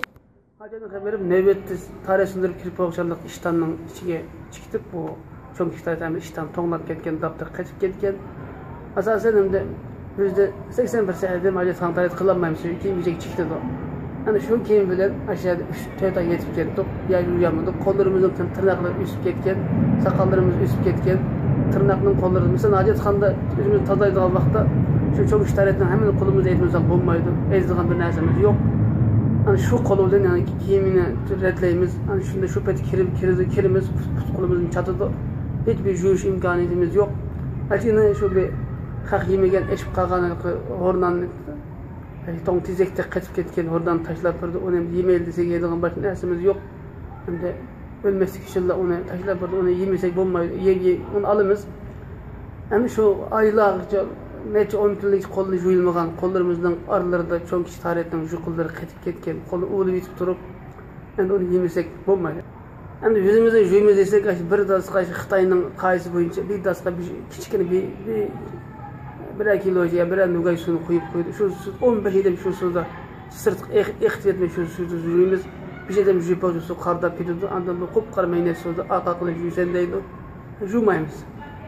ھاجەتخانىغا بېرىپ، نۆۋەتتە تارىخ سۇندۇرۇپ كىرىپ بولغۇچانلىق ئىشتاننىڭ ئىچىگە چىقتۇق. بۇ چوڭ كىشى تارىتى ھەممە ئىشتان توڭلاپ كەتكەن، داپتەر قېتىپ كەتكەن. ئاساسەن، ئەمدى يۈزدە سەكسەن پىرسەنت ئادەم ھاجەتخانا تارىتى قىلالمايمىز، چۈنكى كىيىم-كېچەك چىقتىدۇ. ئەنە شۇ كىيىم بىلەن ئاشۇ يەردە ئۈچ، تۆت ئاي يېتىپ كەتتۇق. يا يۇيالمىدۇق، قوللىرىمىزنىڭ تىر-، تىرناقلىرى ئۆسۈپ كەتكەن، ساقاللىرىمىز ئۆسۈپ كەتكەن. تىرناقنىڭ قوللىرى، مىسال، ھاجەتخانىدا ئۆزىمىزنى تازىلايدىغان ۋاقىتتا شۇ چوڭ ئىشتارىيەتنىڭ ھەممىنى قولىمىزدا ئېيتمىساق بولمايدۇ. ئېيتىدىغان بىر نەرسىمىز يوق. ئەنە شۇ قول بىلەن، يەنى كىيىمنى رەتلەيمىز. ئەنە شۇنداق شۇ پەيتتە كىرىپ، كىرىدۇ، كىرىمىز، پۇت، پۇت قولىمىزنى چاتىدۇ. ھېچبىر يۇيۇش ئىمكانىيىتىمىز يوق. ئاشۇنى شۇ بىر خەق يېمىگەن، ئېشىپ قالغان ھەرقاي ھورناننى، توڭ تېزەكتەك قېتىپ كەتكەن ھورناننى تاشلاپ بېرىدۇ. ئۇنى ئەمدى يېمەيلى دېسەك، يەيدىغان باشقا نەرسىمىز يوق. ئەمدى ئۆلمەسلىك ئۈچۈنلا ئۇنى تاشلاپ بېرىدۇ. ئۇنى يېمىسەك بولمايدۇ. يەي، يەي، ئۇنى ئالىمىز. ئەمدى شۇ ئايلارغىچە، نەچچە ئون كۈنلۈكچە قولى يۇيۇلمىغان، قوللىرىمىزنىڭ ئارىلىرىدا چوڭ كىچىك تارەتنىڭ يۇقىلىرى قېتىپ كەتكەن، قولى ئۇۋۇلىۋېتىپ تۇرۇپ، ئەمدى ئۇنى يېمىسەك بولمايدۇ. ئەمدى يۈزىمىزنى يۇيىمىز دېسەك، ئاشۇ بىر داسقا، ئاشۇ خىتاينىڭ قائىدىسى بويىچە بىر داسقا بىر كىچىككىنە بىر، بىر، بىرەر كىلو يا بىرەر نوگاي سۇنى قۇيۇپ قويىدۇ. شۇ سۇ ئون بەش ئادەم شۇ سۇدا سىرتقا ئېق-، ئېقىتىۋەتمەي شۇ سۇدا يۇيىمىز. بىر ئادەم يۇيۇپ بولسا سۇ قارىداپ كېتىدۇ. ئاندىن بۇ قۇپقارا مەينەت سۇدا ئارقا قىلىپ يۇيىسەن دەيدۇ. يۇيمايمىز.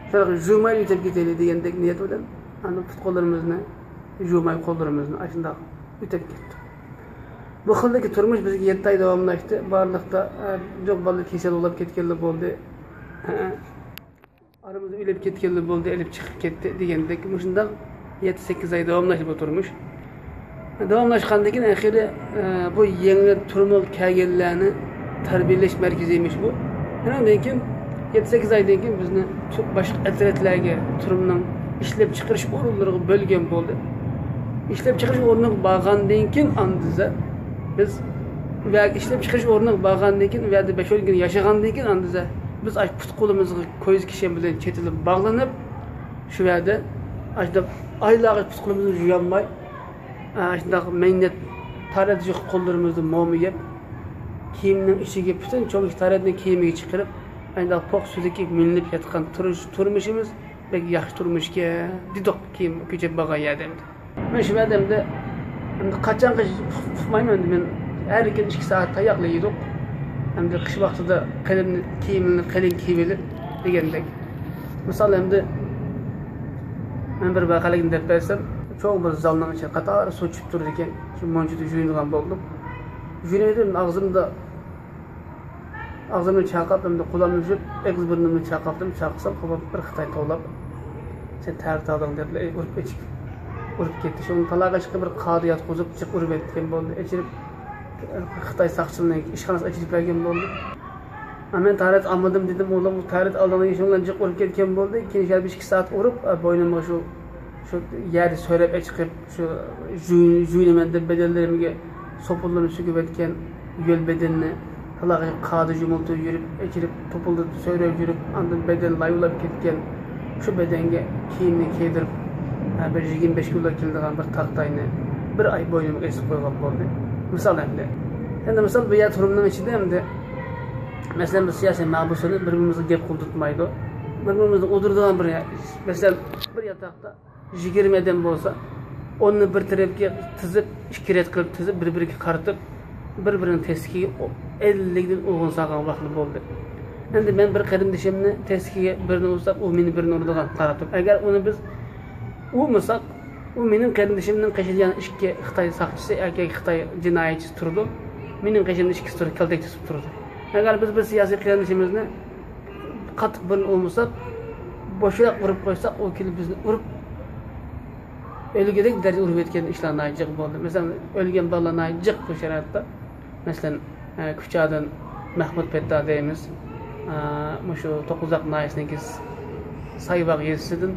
شۇنداق يۇيمايلا يۆتەپ كېتەيلى دېگەندەك نىيەت بىلەن ئاندىن پۇت-قوللىرىمىزنى يۇيماي قوللىرىمىزنى ئاشۇنداق يۆتەپ كەتتۇق. بۇ خىلدىكى تۇرمۇش بىزگە يەتتە ئاي داۋاملاشتى. بارلىقتا، ئە، جوق بالىلار كېسەل بولاپ كەتكەنلەر بولدى. ئارىمىزدا ئۆلۈپ كەتكەنلەر بولدى، ئېلىپ چىقىپ كەتتى دېگەندەك مۇشۇنداق يەتتە سەككىز ئاي داۋاملاشتى بۇ تۇرمۇش. داۋاملاشقاندىن كېيىن ئەخىرى، ئە، بۇ يېڭى تۈرمىگە كەلگەنلەرنى تەربىيەلەش مەركىزى ئىمىش بۇ. ئۇنىڭدىن كېيىن يەتتە سەككىز ئايدىن كېيىن بىزنى تۈ-، باشقا ئەترەتلەرگە، تۈرمىنىڭ ئىشلەپچىقىرىش ئورۇنلىرىغا بۆلگەن بولدى. ئىشلەپچىقىرىش ئورنىغا بارغاندىن كېيىن ئاندىزا بىز ۋە ئىشلەپچىقىرىش ئورنىغا بارغاندىن كېيىن، ئۇ يەردە بەش ئون كۈن ياشىغاندىن كېيىن ئاندىزا بىز ئاشۇ پۇت-قولىمىزغا كويزا كىشەن بىلەن چېتىلىپ باغلىنىپ، شۇ يەردە ئاشۇنداق ئايلارغىچە پۇت-قولىمىزنى يۇيالماي، ئاشۇنداق مەينەت تارەت يۇقى قوللىرىمىزدا موما يەپ، كىيىمنىڭ ئىچىگە، پۈتۈن چوڭ تارەتنى كىيىمىگە چىقىرىپ، ئاشۇنداق پوق سۈدۈكى مىلىنىپ ياتقان تۇرۇش-، تۇرمۇشىمىز بەك ياخشى تۇرمۇش ئىكەن دېدۇق كېيىن كۆچۈپ بارغان يەردە ئەمدى. مەن شۇ يەردە ئەمدى، ئەمدى قاچانغا ئۇقمايمەن ئەمدى مەن ھەر كۈنى ئىككى سائەت تاياقلا يېدۇق. ئەمدى قىش ۋاقتىدا قېلىن كىيىمنى قېلىن كىيىۋېلىپ دېگەندەك. مىسال ئەمدى مەن بىر ۋەقەلىكنى دەپ بەرسەم، چوڭ بىر زالنىڭ ئىچىدە قاتار سۇ چۈشۈپ تۇرىدىكەن. شۇ مۇنچىدا يۇيۇنغان بولدۇق. يۇيۇنۇۋېتىپ ئاغزىمدا ئاغزىمنى چاقاپ، ئەمدى قولۇمنى يۇيۇپ، ئېغىز بۇرنۇمنى چاقاپتىم. چاقىسام، قوپۇپ بىر خىتاي توۋلاپ، سەن تەرەت ئالدىڭ دەپلا ئۇرۇپ ئېچىپ، ئۇرۇپ كەتتى. شۇنىڭ تالاغا چىقىپ بىر قادا ياتقۇزۇپ، جىق ئۇرۇپ ئەتكەن بولدى. ئېچىرىپ، خىتاي ساقچىلىرىنىڭ ئىشخانىسىغا ئېچىرىپ بەرگەن بولدى. ئا، مەن تەرەت ئالمىدىم دېدىم، ئۇلار بۇ تەرەت ئالدىڭلار، شۇنىڭ بىلەن جىق ئۇرۇپ كەتكەن بولدى. كېيىن شۇ يەردە بىر ئىككى سائەت ئۇرۇپ، ئا، بوينۇمغا شۇ شۇ يەردە سۆرەپ ئەچىقىپ، شۇ جۇ-، جۇيۇنىمەن دەپ بەدەنلىرىمگە سوپۇنلىرىنى سۆكۈۋەتكەن، يۆل بەدىنىنى تالاغا قادا يۇمۇلتۇپ يۈرۈپ، ئەچىرىپ، توپۇلدا سۆرەپ يۈرۈپ، ئاندىن بەدەن لايۇلاپ كەتكەن، شۇ بەدەنگە كىيىمنى كىيدۈرۈپ، ھە، بىر يىگىرمە بەش كىلو كېلىدىغان بىر تاختاينى بىر ئاي بوينۇمغا ئېسىپ قويغان بولدى. مىسال ئەمدى. ئەمدى مىسال، بۇ يەر تۈرمىنىڭ ئىچىدە ئەمدى، مەسىلەن، بىز سىياسىي مەھبۇسلارنى بىر-بىرىمىزگە گەپ قىلدۇرتمايدۇ. بىر-بىرىمىزنى ئۇدۇرىدىغان بىر، مەسىلەن، بىر ياتاقتا يىگىرمە ئادەم بولسا، ئوننى بىر تەرەپكە تىزىپ، ئىككى رەت قىلىپ تىزىپ، بىر-بىرىگە قارىتىپ، بىر-بىرىنىڭ تەستىكىگە ئەللىكتىن ئۇرغۇن سالغان ۋاقىتلار بولدى. ئەمدى مەن بىر قېرىندىشىمنى تەستىكىگە بىرنى ئۇرسام، ئۇ مېنى بىرنى ئۇرىدىغان قارىتىپ. ئەگەر ئۇنى بىز ئۇرمىساق، ئۇ مېنىڭ قېرىندىشىمنىڭ قېشىدا يەنە ئىككى خىتاي ساقچىسى، ئەركەك خىتاي جىنايەتچىسى تۇرىدۇ. مېنىڭ قېشىمدا ئىككىسى تۇرۇپ، كالتەك تۇتۇپ تۇرىدۇ. ئەگەر بىز بىر سىياسىي قېرىندىشىمىزنى قاتتىق بىرنى ئۇرمىساق، بوشراق ئۇرۇپ قويساق، ئۇ كېلىپ بىزنى ئۇرۇپ، ئۆلگۈدەك دەرىجىدە ئۇرۇپ ئۆتكەن ئىشلار ناھايىتى جىق بولدى. مەسىلەن، ئۆلگەن بالىلار ناھايىتى جىق بۇ شارائىتتا. مەسىلەن، ئە، كۇچادىن مەھمۇد پەتتا دەيمىز. ئە، مۇشۇ توققۇزاق ناھىيەسىنىڭكى سايباغ يېزىسىدىن،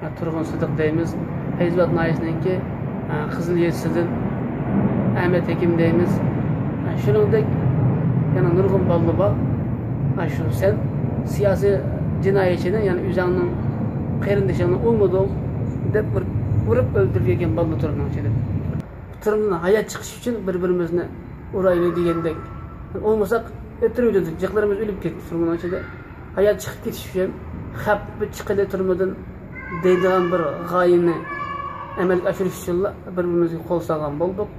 ئە، تۇرغۇن سىدىق دەيمىز. پەيزىۋات ناھىيەسىنىڭكى، ئە، قىزىل يېزىسىدىن ئەمەت ھېكىم دەيمىز. ئە، شۇنىڭدەك يەنە نۇرغۇن بالىلار بار. ئە، شۇ سەن سىياسىي جىنايەتچىنى، يەنى ئۆزۈڭنىڭ قېرىندىشىڭنى ئۇرمىدىڭ دەپ ئۇرۇپ، ئۇرۇپ ئۆلتۈرۈپ يۈرگەن بالىلار تۈرمىنىڭ ئىچىدە. تۈرمىدىن ھايات چىقىش ئۈچۈن بىر-بىرىمىزنى ئۇرايلى دېگەندەك. ئۇرمىساق ئۆلتۈرۈۋېتىدۇ، جىقلىرىمىز ئۆلۈپ كەتتى تۈرمىنىڭ ئىچىدە. ھايات چىقىپ كېتىش ئۈچۈن، خەپ چىقىلى تۈرمىدىن دەيدىغان بىر غايىنى ئەمەلگە ئاشۇرۇش ئۈچۈنلا بىر-بىرىمىزگە قول سالغان بولدۇق.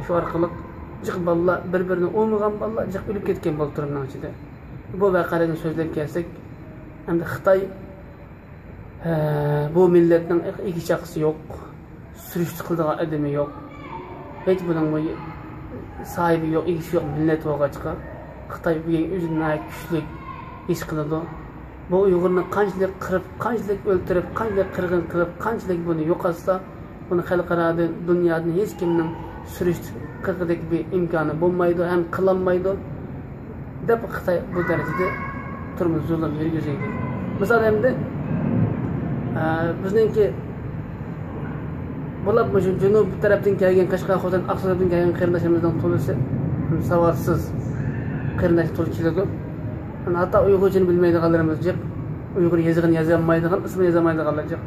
شۇ ئارقىلىق جىق بالىلار، بىر-بىرىنى ئۇرمىغان بالىلار جىق ئۆلۈپ كەتكەن بولدى تۈرمىنىڭ ئىچىدە. بۇ ۋەقەلەرنى سۆزلەپ كەلسەك، ئەمدى خىتاي ھە، بۇ مىللەتنىڭ ئىگە-چاقىسى يوق، سۈرۈشتە قىلىدىغان ئادىمى يوق. ھېچ بۇنىڭ بۇ ساھىبى يوق، ئىگىسى يوق مىللەت بولغاچقا، خىتاي بۈگۈن ئۆزىنى ناھايىتى كۈچلۈك ھېس قىلىدۇ. بۇ ئۇيغۇرنى قانچىلىك قىرىپ، قانچىلىك ئۆلتۈرۈپ، قانچىلىك قىرغىن قىلىپ، قانچىلىك بۇنى يوقاتسا، بۇنى خەلقئارادىن، دۇنيادىن ھېچ كىمنىڭ سۈرۈشتە قىلغۇدەك بىر ئىمكانى بولمايدۇ ھەم قىلالمايدۇ. دەپ خىتاي بۇ دەرىجىدە تۈرمە زۇلۇم يۈرگۈزىدۇ. مىسال ئەمدى ئە، بىزنىڭكى بولۇپ مۇشۇ جەنۇب تەرەپتىن كەلگەن، قەشقەر، خوتەن، ئاقسۇ تەرەپتىن كەلگەن قېرىنداشلىرىمىزنىڭ تولىسى ساۋاتسىز قېرىنداش تولا كېلىدۇ. ھەتتا ئۇيغۇرچىنى بىلمەيدىغانلىرىمىز جىق، ئۇيغۇر يېزىقىنى يازالمايدىغان، ئىسمىنى يازالمايدىغانلار جىق.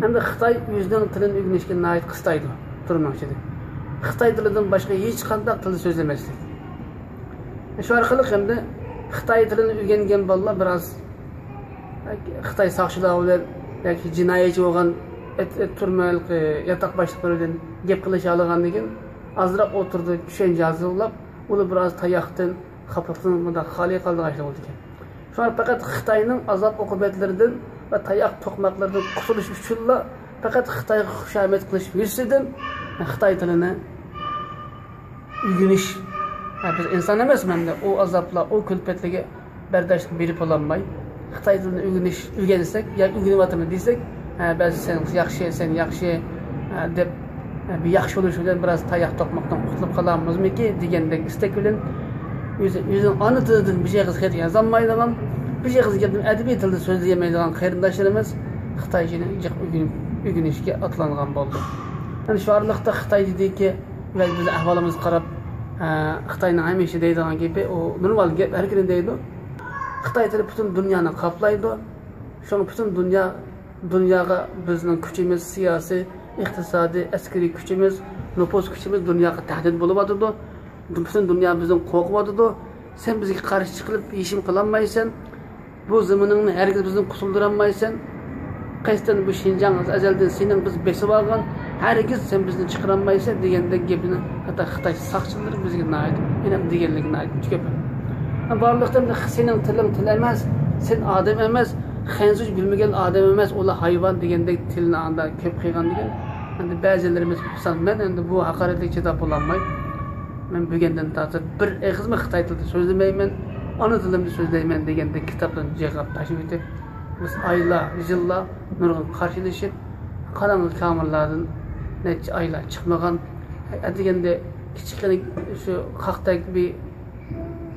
ئەمدى خىتاي ئۆزىنىڭ تىلىنى ئۆگىنىشكە ناھايىتى قىستايدۇ تۈرمىنىڭ ئىچىدە. خىتاي تىلىدىن باشقا ھېچقانداق تىلدا سۆزلىمەسلىك. شۇ ئارقىلىق ئەمدى خىتاي تىلىنى ئۆگەنگەن بالىلار بىراز خىتاي ساقچىلار بىلەن ياكى جىنايەتچى بولغان ئەت-، ئەت-، تۈرمە ياتاق باشلىقلىرى بىلەن گەپ قىلىشالىغاندىن كېيىن ئازراق ئولتۇرىدۇ، چۈشەنچە ھازىرلاپ، ئۇلار بىراز تاياقتىن، خاپىلىقتىن مۇنداق خالىي قالىدىغان ئىشلار بولىدىكەن. شۇڭا پەقەت خىتاينىڭ ئازاب ئوقۇبەتلىرىدىن ۋە تاياق توقماقلىرىدىن قۇتۇلۇش ئۈچۈنلا، پەقەت خىتايغا خۇشامەت قىلىش ھوسىدىن خىتاي تىلىنى ئۆگىنىش. ھە، بىز ئىنسان ئەمەسمۇ ئەمدى ئۇ ئازابلار، ئۇ كۈلپەتلەرگە بەرداشلىق بېرىپ بولالماي، خىتاي تىلىنى ئۆگىنىش، ئۆگەنسەك ياكى ئۆگىنىۋاتىمەن دېسەك، ھە، بەزى سەن ياخشى، سەن ياخشى، ھە، دەپ، ھە، بىر ياخشى بولۇش بىلەن بىراز تاياق توقماقتىن قۇتۇلۇپ قالامىزمىكى دېگەندەك ئىستەك بىلەن ئۆزى، ئۆزىنىڭ ئانا تىلىدىن بىر ئېغىز خەت يازالمايدىغان، بىر ئېغىز گەپنى ئەدەبىي تىلدا سۆزلىيەلمەيدىغان قېرىنداشلىرىمىز خىتايچىنى جىق ئۆگىنىپ، ئۆگىنىشكە ئاتلانغان بولدى. يەنى شۇ ئارىلىقتا خىتاي دېدىكى، ۋە بىز ئەھۋالىمىزغا قاراپ، ئە، خىتاينىڭ ھەمىشە دەيدىغان گېپى، ئۇ نورمال گەپ، ھەر كۈنى دەيدۇ. خىتاي تىلى پۈتۈن دۇنيانى قاپلايدۇ. شۇڭا پۈتۈن دۇنيا، دۇنياغا بىزنىڭ كۈچىمىز، سىياسىي، ئىقتىسادىي، ئەسكىرىي كۈچىمىز، نوپۇس كۈچىمىز دۇنياغا تەھدىت بولۇۋاتىدۇ. پۈتۈن دۇنيا بىزدىن قورقۇۋاتىدۇ. سەن بىزگە قارشى چىقىپ ھېچنېمە قىلالمايسەن. بۇ زېمىنىڭنى ھەرگىز بىزدىن قۇتۇلدۇرالمايسەن. قەستەن بۇ شىنجاڭ ئەزەلدىن سېنىڭ بىز بېسىۋالغان، ھەرگىز سەن بىزنى چىقىرالمايسەن دېگەندەك گېپىنى ھەتتا خىتاي ساقچىلىرى بىزگە ناھايىتى ئېنىق دېگەنلىكى ناھايىتى كۆپ. بارلىقتا سېنىڭ تىلىڭ تىل ئەمەس، سەن ئادەم ئەمەس، خەنزۇچە بىلمىگەن ئادەم ئەمەس، ئۇلار ھايۋان دېگەندەك تىلنى ئاندا كۆپ قىلغان دېگەن. ئەمدى بەزىلىرىمىز، مىسال، مەن ئەمدى بۇ ھاقارەتلىككە چىداپ بولالماي، مەن بۈگۈندىن تارتىپ بىر ئېغىزمۇ خىتاي تىلىدا سۆزلىمەيمەن، ئانا تىلىمدا سۆزلەيمەن دېگەندەك كىتابلارنى يىغىپ تاشلىۋېتىپ، بىز ئايلار، يىللار نۇرغۇن قارشىلىشىپ، قاراڭغۇ كامېرلاردىن نەچچە ئايلار چىقمىغان، ئەتىگەندە كىچىككىنە شۇ قاقتەك بىر،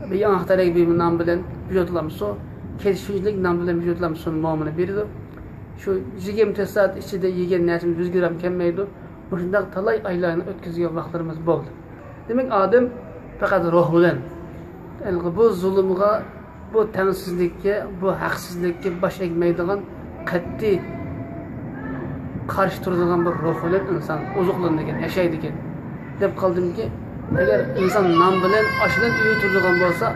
بىر ياڭاقتەك بىر نام بىلەن ۋۇجۇدلامسۇ، كەلگۈسىلىك نام بىلەن ۋۇجۇدلامسۇ نومۇرىنى بېرىدۇ. شۇ يىگىرمە تۆت سائەت ئىچىدە يېگەن نەرسىمىز يۈز گرام كەلمەيدۇ. مۇشۇنداق تالاي ئايلارنى ئۆتكۈزگەن ۋاقىتلىرىمىز بولدى. دېمەك، ئادەم پەقەت روھ بىلەن، ھېلىقى بۇ زۇلۇمغا، بۇ تەڭسىزلىككە، بۇ ھەقسىزلىككە باش ئەگمەيدىغان، قەتئىي قارشى تۇرىدىغان بىر روھ بىلەن ئىنسان ئوزۇقلىنىدىكەن، ياشايدىكەن، دەپ قالدىمكى، ئەگەر ئىنسان نان بىلەن، ئاش بىلەن ئۆيدە تۇرىدىغان بولسا،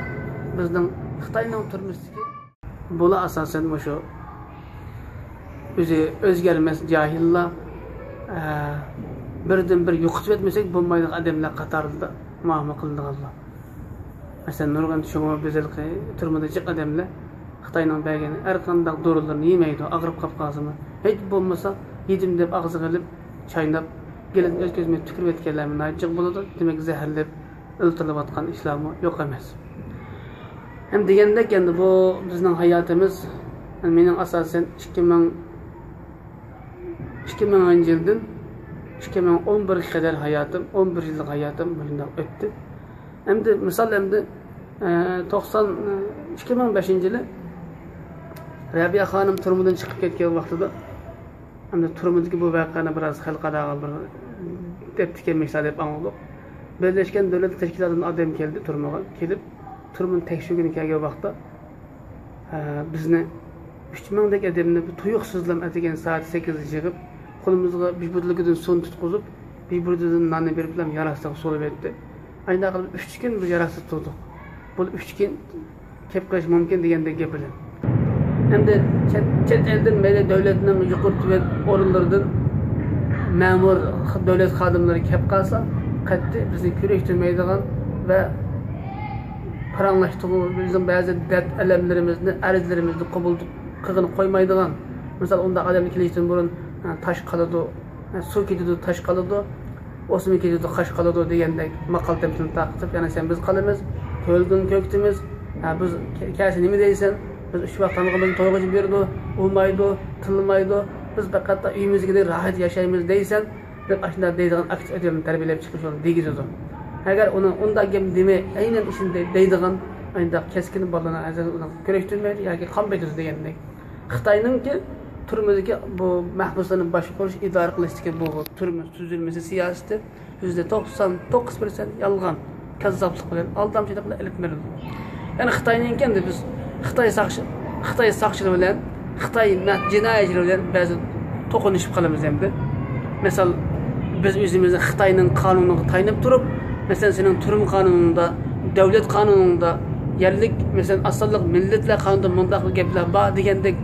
بىزنىڭ خىتاينىڭ تۈرمىسىدىكى بۇلار ئاساسەن مۇشۇ ئۆزى ئۆزگەرمەس جاھىللار، ئە، بىردىن بىر يوقىتىپ ئۆتمىسەك بولمايدىغان ئادەملەر قاتارىدا مۇئامىلە قىلىدىغانلار. مەسىلەن، نۇرغۇن شۇڭا بىز ھېلىقى تۈرمىدە جىق ئادەملەر خىتاينىڭ بەرگەن ھەر قانداق دورىلىرىنى يېمەيدۇ، ئاغرىپ قاپ قالسىمۇ. ھېچ بولمىسا يېدىم دەپ ئاغزىغا ئېلىپ، چايناپ، گېلىدىن ئۆتكۈزمەي تۈكۈرۈۋەتكەنلەرمۇ ناھايىتى جىق بولىدۇ. دېمەك، زەھەرلەپ ئۆلتۈرۈلۈۋاتقان ئىشلارمۇ يوق ئەمەس. ھەم دېگەندەك، ئەمدى بۇ بىزنىڭ ھاياتىمىز، مېنىڭ ئاساسەن ئىككى مىڭ، ئىككى مىڭىنچى يىلدىن ئىككى مىڭ ئون بىرگە قەدەر ھاياتىم، ئون بىر يىللىق ھاياتىم مۇشۇنداق ئۆتتى. ئەمدى مىسال، ئەمدى، ئە، توقسان، ئىككى مىڭ بەشىنچى يىلى رەبىيە خانىم تۈرمىدىن چىقىپ كەتكەن ۋاقتىدا، ئەمدى تۈرمىدىكى بۇ ۋەقەنى بىراز خەلقئاراغا بىر دەپتىكەنمىشلەر دەپ ئاڭلىدۇق. بىرلەشكەن دۆلەتلەر تەشكىلاتىدىن ئادەم كەلدى تۈرمىگە. كېلىپ، تۈرمىنى تەكشۈرگىلى كەلگەن ۋاقىتتا، ئە، بىزنى ئۈچ مىڭدەك ئادەمنى بىر تۇيۇقسىزلا ئەتىگەن سائەت سەككىزدە يىغىپ، قولىمىزغا بىر بوتۇلكىدىن سۇنى تۇتقۇزۇپ، بىر بوتۇلكىدىن ناننى بېرىپ، يار ھاستىغا سولىۋەتتى. ئاينداق قىلىپ ئۈچ كۈن بىز يار ھاستا تۇردۇق. بۇ ئۈچ كۈن كەپ قېلىشى مۇمكىن دېگەندەك گەپ بىلەن. ئەمدى چەت، چەت ئەلدىن مەيلى دۆلەتنىڭ يۇقىرى تۆۋەن ئورۇنلىرىدىن مەمۇر، دۆلەت خادىملىرى كەپ قالسا، قەتئىي بىزنى كۆرۈشتۈرمەيدىغان ۋە پاراڭلاشتۇرغۇ، بىزنىڭ بەزى دەرد ئەلەملىرىمىزنى، ئەرزلىرىمىزنى قوبۇل قىلغىلى قويمايدىغان. مىسال، ئۇنداق ئادەمنى كېلىشتىن بۇرۇن، ھە، تاش قالىدۇ، ھە، سۇ كېتىدۇ، تاش قالىدۇ، ئوسما كېتىدۇ، قاش قالىدۇ دېگەندەك ماقال تەمسىلنى تارقىتىپ، يەنە سەن بىز قالىمىز، كۆلدىن كۆكتىمىز، ھە، بىز كە-، كەلسە نېمە دەيسەن؟ بىز ئۈچ ۋاق تامىقىمىزنى تويغۇچە بېرىدۇ، ئۇرمايدۇ، تىللىمايدۇ، بىز پەقەت ئۆيىمىزدىكىدەك راھەت ياشايمىز دەيسەن، دەپ ئاشۇنداق دەيدىغان ئاكتىپ ئادەمنى تەربىيەلەپ چىقىش يولى دېگۈزىدۇ. ئەگەر ئۇنىڭ ئۇنداق گەپ دېمەي، ئەينەن ئىشىنى دەي-، دەيدىغان، ئاينداق كەسكىن بالىلارنى ئەزەل ئۇنىڭ كۆرۈشتۈرمەيدۇ ياكى قان بېتىدۇ دېگەندەك. خىتاينىڭكى تۈرمىدىكى بۇ مەھبۇسلارنى باشقۇرۇش، ئىدارە قىلىشتىكى بۇ تۈرمە تۈزۈلمىسى، سىياسىتى يۈزدە توقسان توققۇز پىرسەنت يالغان، كەززاپلىق بىلەن، ئالدامچىلىق بىلەن ئېلىپ بېرىلىدۇ. يەنى خىتاينىڭكى، ئەمدى بىز خىتاي ساقچى، خىتاي ساقچىلىرى بىلەن، خىتاي مە-، جىنايەتچىلىرى بىلەن بەزى توقۇنۇشۇپ قالىمىز ئەمدى. مىسال، بىز ئۆزىمىزنى خىتاينىڭ قانۇنىغا تايىنىپ تۇرۇپ، مەسىلەن، سېنىڭ تۈرمە قانۇنۇڭدا، دۆلەت قانۇنۇڭدا، يەرلىك، مەسىلەن، ئاز سانلىق مىللەتلەر قانۇنىدا مۇنداق گەپلەر بار دېگەندەك،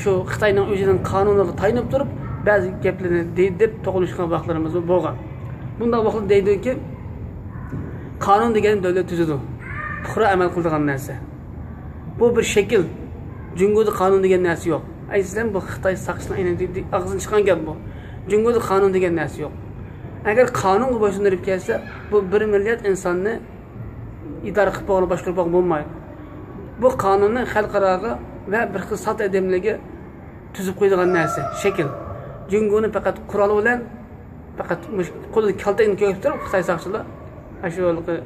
شۇ خىتاينىڭ ئۆزىنىڭ قانۇنىغا تايىنىپ تۇرۇپ، بەزى گەپلەرنى دەي-، دەپ توقۇنۇشقان ۋاقىتلىرىمىزمۇ بولغان. بۇنداق ۋاقىتتا دەيدۇكى، قانۇن دېگەن دۆلەت تۈزىدۇ، پۇقرا ئەمەل قىلىدىغان نەرسە. بۇ بىر شەكىل. جۇڭگودا قانۇن دېگەن نەرسە يوق. ئەسلەن بۇ خىتاي ساقچىسىنىڭ ئەينى دې-، دې-، ئاغزىدىن چىققان گەپ بۇ. جۇڭگودا قانۇن دېگەن نەرسە يوق. ئەگەر قانۇنغا بويسۇندۇرۇپ كەلسە، بۇ بىر مىليارد ئىنساننى ئىدارە قىلىپ بولغان، باشقۇرۇپ بولغان بولمايدۇ. بۇ قانۇننى خەلقئاراغا ۋە بىر خىل سات ئادەملەرگە تۈزۈپ قويىدىغان نەرسە، شەكىل. جۇڭگونى پەقەت قورال بىلەن، پەقەت مۇشۇ قولىدا كالتەكنى كۆرسىتىپ تۇرۇپ، خىتاي ساقچىلار ئاشۇ ھېلىقى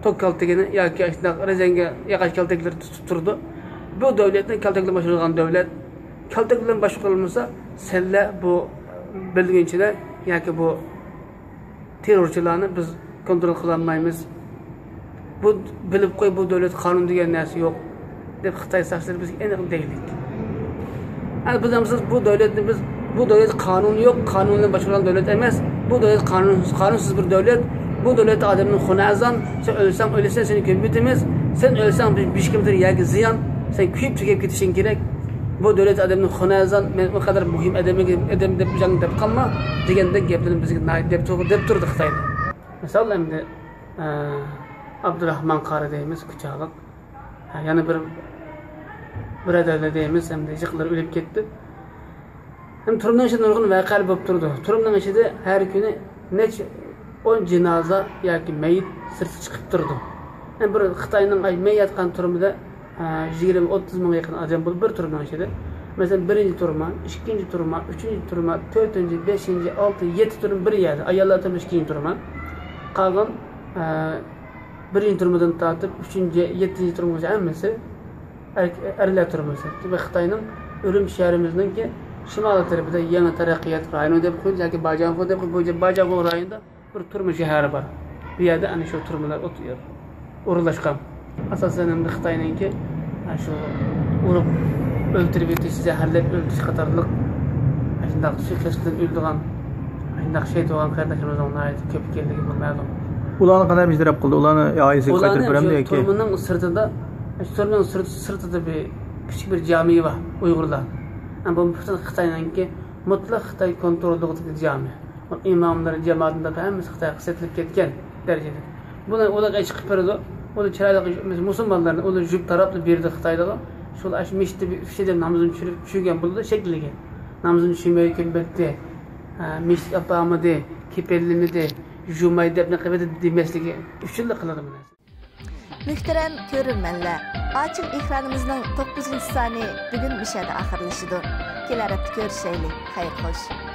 توك كالتىكىنى ياكى ئاشۇنداق رېزىنكە ياغاچ كالتەكلىرى تۇتۇپ تۇرىدۇ. بۇ دۆلەتنى كالتەك بىلەن باشقۇرىدىغان دۆلەت. كالتەك بىلەن باشقۇرالمىسا، سەنلەر بۇ بۆلگۈنچىلەر ياكى بۇ تېررورچىلارنى بىز كونترول قىلالمايمىز. بۇ، بىلىپ قوي، بۇ دۆلەت قانۇن دېگەن نەرسە يوق، دەپ خىتاي ساقچىلىرى بىزگە ئېنىق دەيلىك. ئەمدى بىز دەيمىز، بۇ دۆلەتنى بىز، بۇ دۆلەت قانۇن يوق، قانۇن بىلەن باشقۇرۇلغان دۆلەت ئەمەس. بۇ دۆلەت قانۇن، قانۇنسىز بىر دۆلەت. بۇ دۆلەتتە ئادەمنىڭ خۇنى ئەرزان. سەن ئۆلسەڭ ئۆلىسەن، سېنى كۆمۈۋېتىمىز. سەن ئۆلسەڭ بىز بېشىمىزغا يەرگە زىيان. سەن كۆيۈپ تۈگەپ كېتىشىڭ كېرەك. بۇ دۆلەت ئادەمنىڭ خۇنى ئەرزان، مەن ئۇ قەدەر مۇھىم ئادەم، ئادەم دەپ جەڭ دەپ قالما، دېگەندەك گەپلەرنى بىزگە ناھايىتى دەپ تۇر-، دەپ تۇردى خىتايلار. مىسال، ئەمدى، ئە، ئابدۇراخمان قارى دەيمىز، كۇچالىق. ھە، يەنە بىر بۇرادەرلەر دەيمىز، ئەمدى يېقىنلىرى ئۆلۈپ كەتتى. ھەم تۈرمىنىڭ ئىچىدە نۇرغۇن ۋەقەلەر بولۇپ تۇرىدۇ. تۈرمىنىڭ ئىچىدە ھەر كۈنى نەچچە ئون جىنازا ياكى مەيت سىرتقا چىقىپ تۇرىدۇ. ھەم بىر خىتاينىڭ ئاي مەي ياتقان تۈرمىدە، ئە، يىگىرمە ئوتتۇز مىڭغا يېقىن ئادەم بولۇپ بىر تۈرمىنىڭ ئىچىدە. مەسىلەن، بىرىنچى تۈرمە، ئىككىنچى تۈرمە، ئۈچىنچى تۈرمە، تۆتىنچى، بەشىنچى، ئالتە، يەتتە تۈرمە بىر يەردە. ئاياللار تۈرمە ئىككىنچى تۈرمە. قالغان، ئە، بىرىنچى تۈرمىدىن تارتىپ ئۈچىنچى، يەتتىنچى تۈرمىگىچە ھەممىسى ئەر-، ئەرلەر تۈرمىسى. دېمەك، خىتاينىڭ ئۈرۈمچى شەھىرىمىزنىڭكى شىمال تەرىپىدە يېڭى تەرەققىيات رايونى دەپ قويىدۇ ياكى باجياڭفو دەپ قويىدۇ. بۇ باجياڭفو رايونىدا بىر تۈرمە شەھىرى بار. بۇ يەردە ئەنە شۇ تۈرمىلەر ئوت-، ئورۇنلاشقان. ئاساسەن ئەمدى خىتاينىڭكى، ھە، شۇ ئۇرۇپ ئۆلتۈرۈپ يېتىش، زەھەرلەپ ئۆلتۈرۈش قاتارلىق، ھە، شۇنداق سۇيىقەست بىلەن ئۆلىدىغان، ھە، شۇنداق شېھىت بولغان قېرىنداشلىرىمىزنىڭ ناھايىتى كۆپ ئىكەنلىكى بۇ مەلۇم. ئۇلارنى قانداق بىر تەرەپ قىلدى؟ ئۇلارنى ئائىلىسىگە ئۇلارنى قايتۇرۇپ بېرەمدۇ شۇ ياكى؟ تۈرمىنىڭ سىرتىدا، شۇ تۈرمىنىڭ سىرت-، سىرتىدا بىر كىچىك بىر جامى بار ئۇيغۇرلار. ھەم بۇ پۈتۈن خىتاينىڭكى مۇتلەق خىتاي كونتروللۇقىدىكى جامى. ئۇ ئىماملىرى، جامائىتىنىڭ ھەممىسى خىتايغا سېتىلىپ كەتكەن دەرىجىدە. بۇنى ئۇلارغا ئېچىپ قىلىپ بېرىدۇ. ئۇنى چىرايلىق، مۇسۇلمانلارنى ئۇلار يۇيۇپ تاراپلا بېرىدۇ خىتايلارغا. شۇ ئاشۇ مەسچىتتە بىر ئۈچ ئادەم نامىزىنى چۈشۈرۈپ، چۈشۈرگەن بولىدۇ شەكلىگە. نامىزىنى چۈشۈرمەي كۆمۈپ بەردى. ھە، مەسچىتكە ئاپارمىدى، كېپەنلىمىدى، يۇماي دەپنە قىلىۋەتتى دېمەسلىكى ئۈچۈنلا قىلىدۇ بۇ نەرسىنى. مۆھتەرەم كۆرۈرمەنلەر، ئاچىم ئېكرانىمىزنىڭ توققۇزىنچى سانى بۈگۈن مۇشۇ يەردە ئاخىرلىشىدۇ. كېلەر ھەپتە كۆرۈشەيلى. خەير خوش.